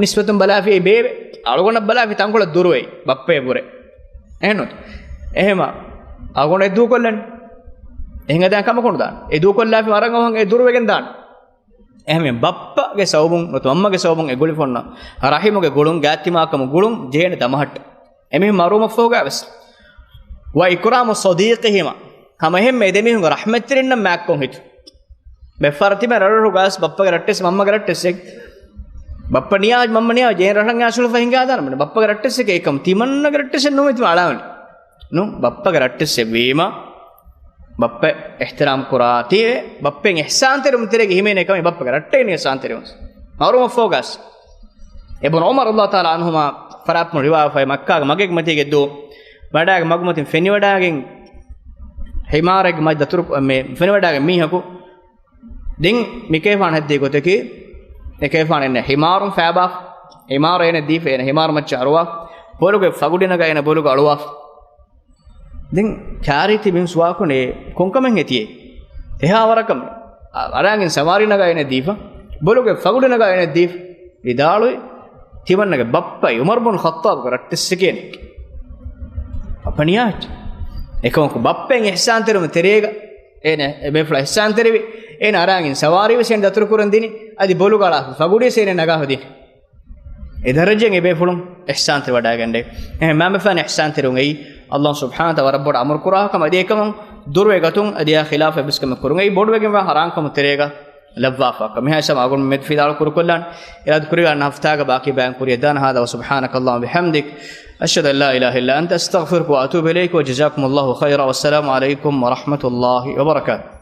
ނިސްބަތުން ބަލާފި އެ ބޭބެ އަޅުގަނޑަށް ބަލާފި ތަންކޮޅެއް ދުރުވެ ބައްޕަޔަށް ވުރެ. އެހެންނު؟ އެހެމަ އަޅުގަނޑު އެ ދޫކޮށްލަނީ. އެހެން އެދާ ކަމަކުން ދާން. އެ ދޫކޮށްލާފި ވަރަށް އަވަހަށް އެ ދުރުވެގެން ދާން. އެހެން ބައްޕަގެ ސަބަބުން ނުވަތަ މަންމަގެ ސަބަބުން އެ ގުޅިފަ އޮންނަ ރަޙިމުގެ ގުޅުން ގާތްތިމާކަމު ގުޅުން ޖެހޭނެ ދަމަހައްޓަ. އެމީހުން މަރުވުމަށްފަހުގަވެސް. وإكرام صديقهما، ހަމައެހެންމެ އެ ދެމީހުންގެ ރަޙްމަތްތެރިންނަށް މާތްކޮށް ހިތުން. ބައެއްފަހަރަށް ތިބޭ ރަށްރަށުގަވެސް ބައްޕަގެ ރައްޓެއްސެއް މަންމަގެ ރައްޓެއްސެއް. ބައްޕަ ނިޔާވެއްޖެ މަންމަ ނިޔާވެއްޖެ އެހެން ރަށަށް އައިސް އުޅުފަ ހިނގާދާނަމޭ. ބައްޕަގެ ރައްޓެއްސެއް އެކަމު ތިމަންނަގެ ރައްޓެއްސެއް ނޫން ތިމަން އަޅާވަނީ. ނޫން، ބައްޕަގެ ރައްޓެއްސެއް ވީމަ ބައްޕަ އިޙްތިރާމް ކުރާތީވެ، ބައްޕައިން އިޙްސާންތެރިވުން ތެރޭގަ ހިމެނޭ ކަމެއް ބައްޕަގެ ރައްޓެއް އިޙްސާންތެރިވުން. މަރުވުމަށްފަހުގަސް. އިބްނު ޢުމަރު ރަޟިޔަﷲ ތަޢާލާ ޢަންހުމާ ފަރާތުން ރިވާވެފައި މައްކާގެ މަގެއްގެ މަތީގަ ދުވަހު ވަޑާގެން މަގުމަތިން ފެނިވަޑާގެން ޙިމާރެއްގެ މަތި ދަތުރު މެ ފެނިވަޑާގެން މީހަކު ދެން މިކޭފާނު ހެއްދީ ގޮތަކީ، އެކޭފާނު އޭނަ ޙިމާރުން ފައިބާފަ، ޙިމާރު އޭނަ ދީފަ، އޭނަ ޙިމާރު މައްޗަށް އަރުވާފަ، ބޮލުގެ ފަގުޑި ނަގާ އޭނަ ބޮލުގަ އަޅުވާފަ. ދެން ކާރީތި މީހުން ސުވާލު ކުރަނީ، ކޮންކަމެއް ހެއްދިޔޭ؟ އެހާ ވަރަކަށް އަރާގެން ސަވާރީ ނަގާ އޭނަ ދީފަ، ބޮލުގެ ފަގުޑި ނަގާ އޭނަ ދީފަ. ވިދާޅުވި، ތިމަންނަގެ ބައްޕައި ޢުމަރު ބުން ޚައްޠާބުގެ ރައްޓެއްސެކޭ. ބައްޕަ ނިޔާވެއްޖެ. އެކަމަކު ބައްޕައިން އިޙްސާންތެރިވުމުގެ ތެރޭގަ އޭނަ އެބޭފުޅާ އިޙްސާންތެރިވި، އޭނަ އަރާގެން ސަވާރީވެސް އޭނަ ދަތުރު ކުރަން ދިނި، އަދި ބޮލުގަ އަޅާފަ ފަގުޑިވެސް އޭނަ ނަގާފަ ދިނި. އެ ދަރަޖައިން އެބޭފުޅުން އިޙްސާންތެރި ވަޑާގަންނޭ. އެހެން މައިންބަފައިން އިޙްސާންތެރިވުން އެއީ ﷲ ސުބްޙާނަހޫ ވަތަޢާލާ ވަރަށް ބޮޑަށް އަމުރު ކުރާ ކަމެއް. އަދި އެކަމުން ދުރުވެ ގަތުން އަދި އާ ޚިލާފަށް އެއްވެސް ކަމެއް ކުރުން އެއީ ބޮޑުވެގެންވާ ޙަރާން ކަމުގެ ތެރޭގަ ލައްވާފަ ކަމެއް. މިހާ ހިސާބުން އަޅުގަނޑު މިއަދު ވިދާޅު ކުރުކޮށްލާން އިރާދަ ކުރި އަންނަ ހަފްތާގަ ބާކީ ބަޔާން ކުރިޔަށް ދާނަން. هذا وسبحانك اللهم وبحمدك. أشهد أن لا إله إلا أنت، أستغفرك وأتوب إليك، وجزاكم الله خيرا، والسلام عليكم ورحمة الله وبركاته.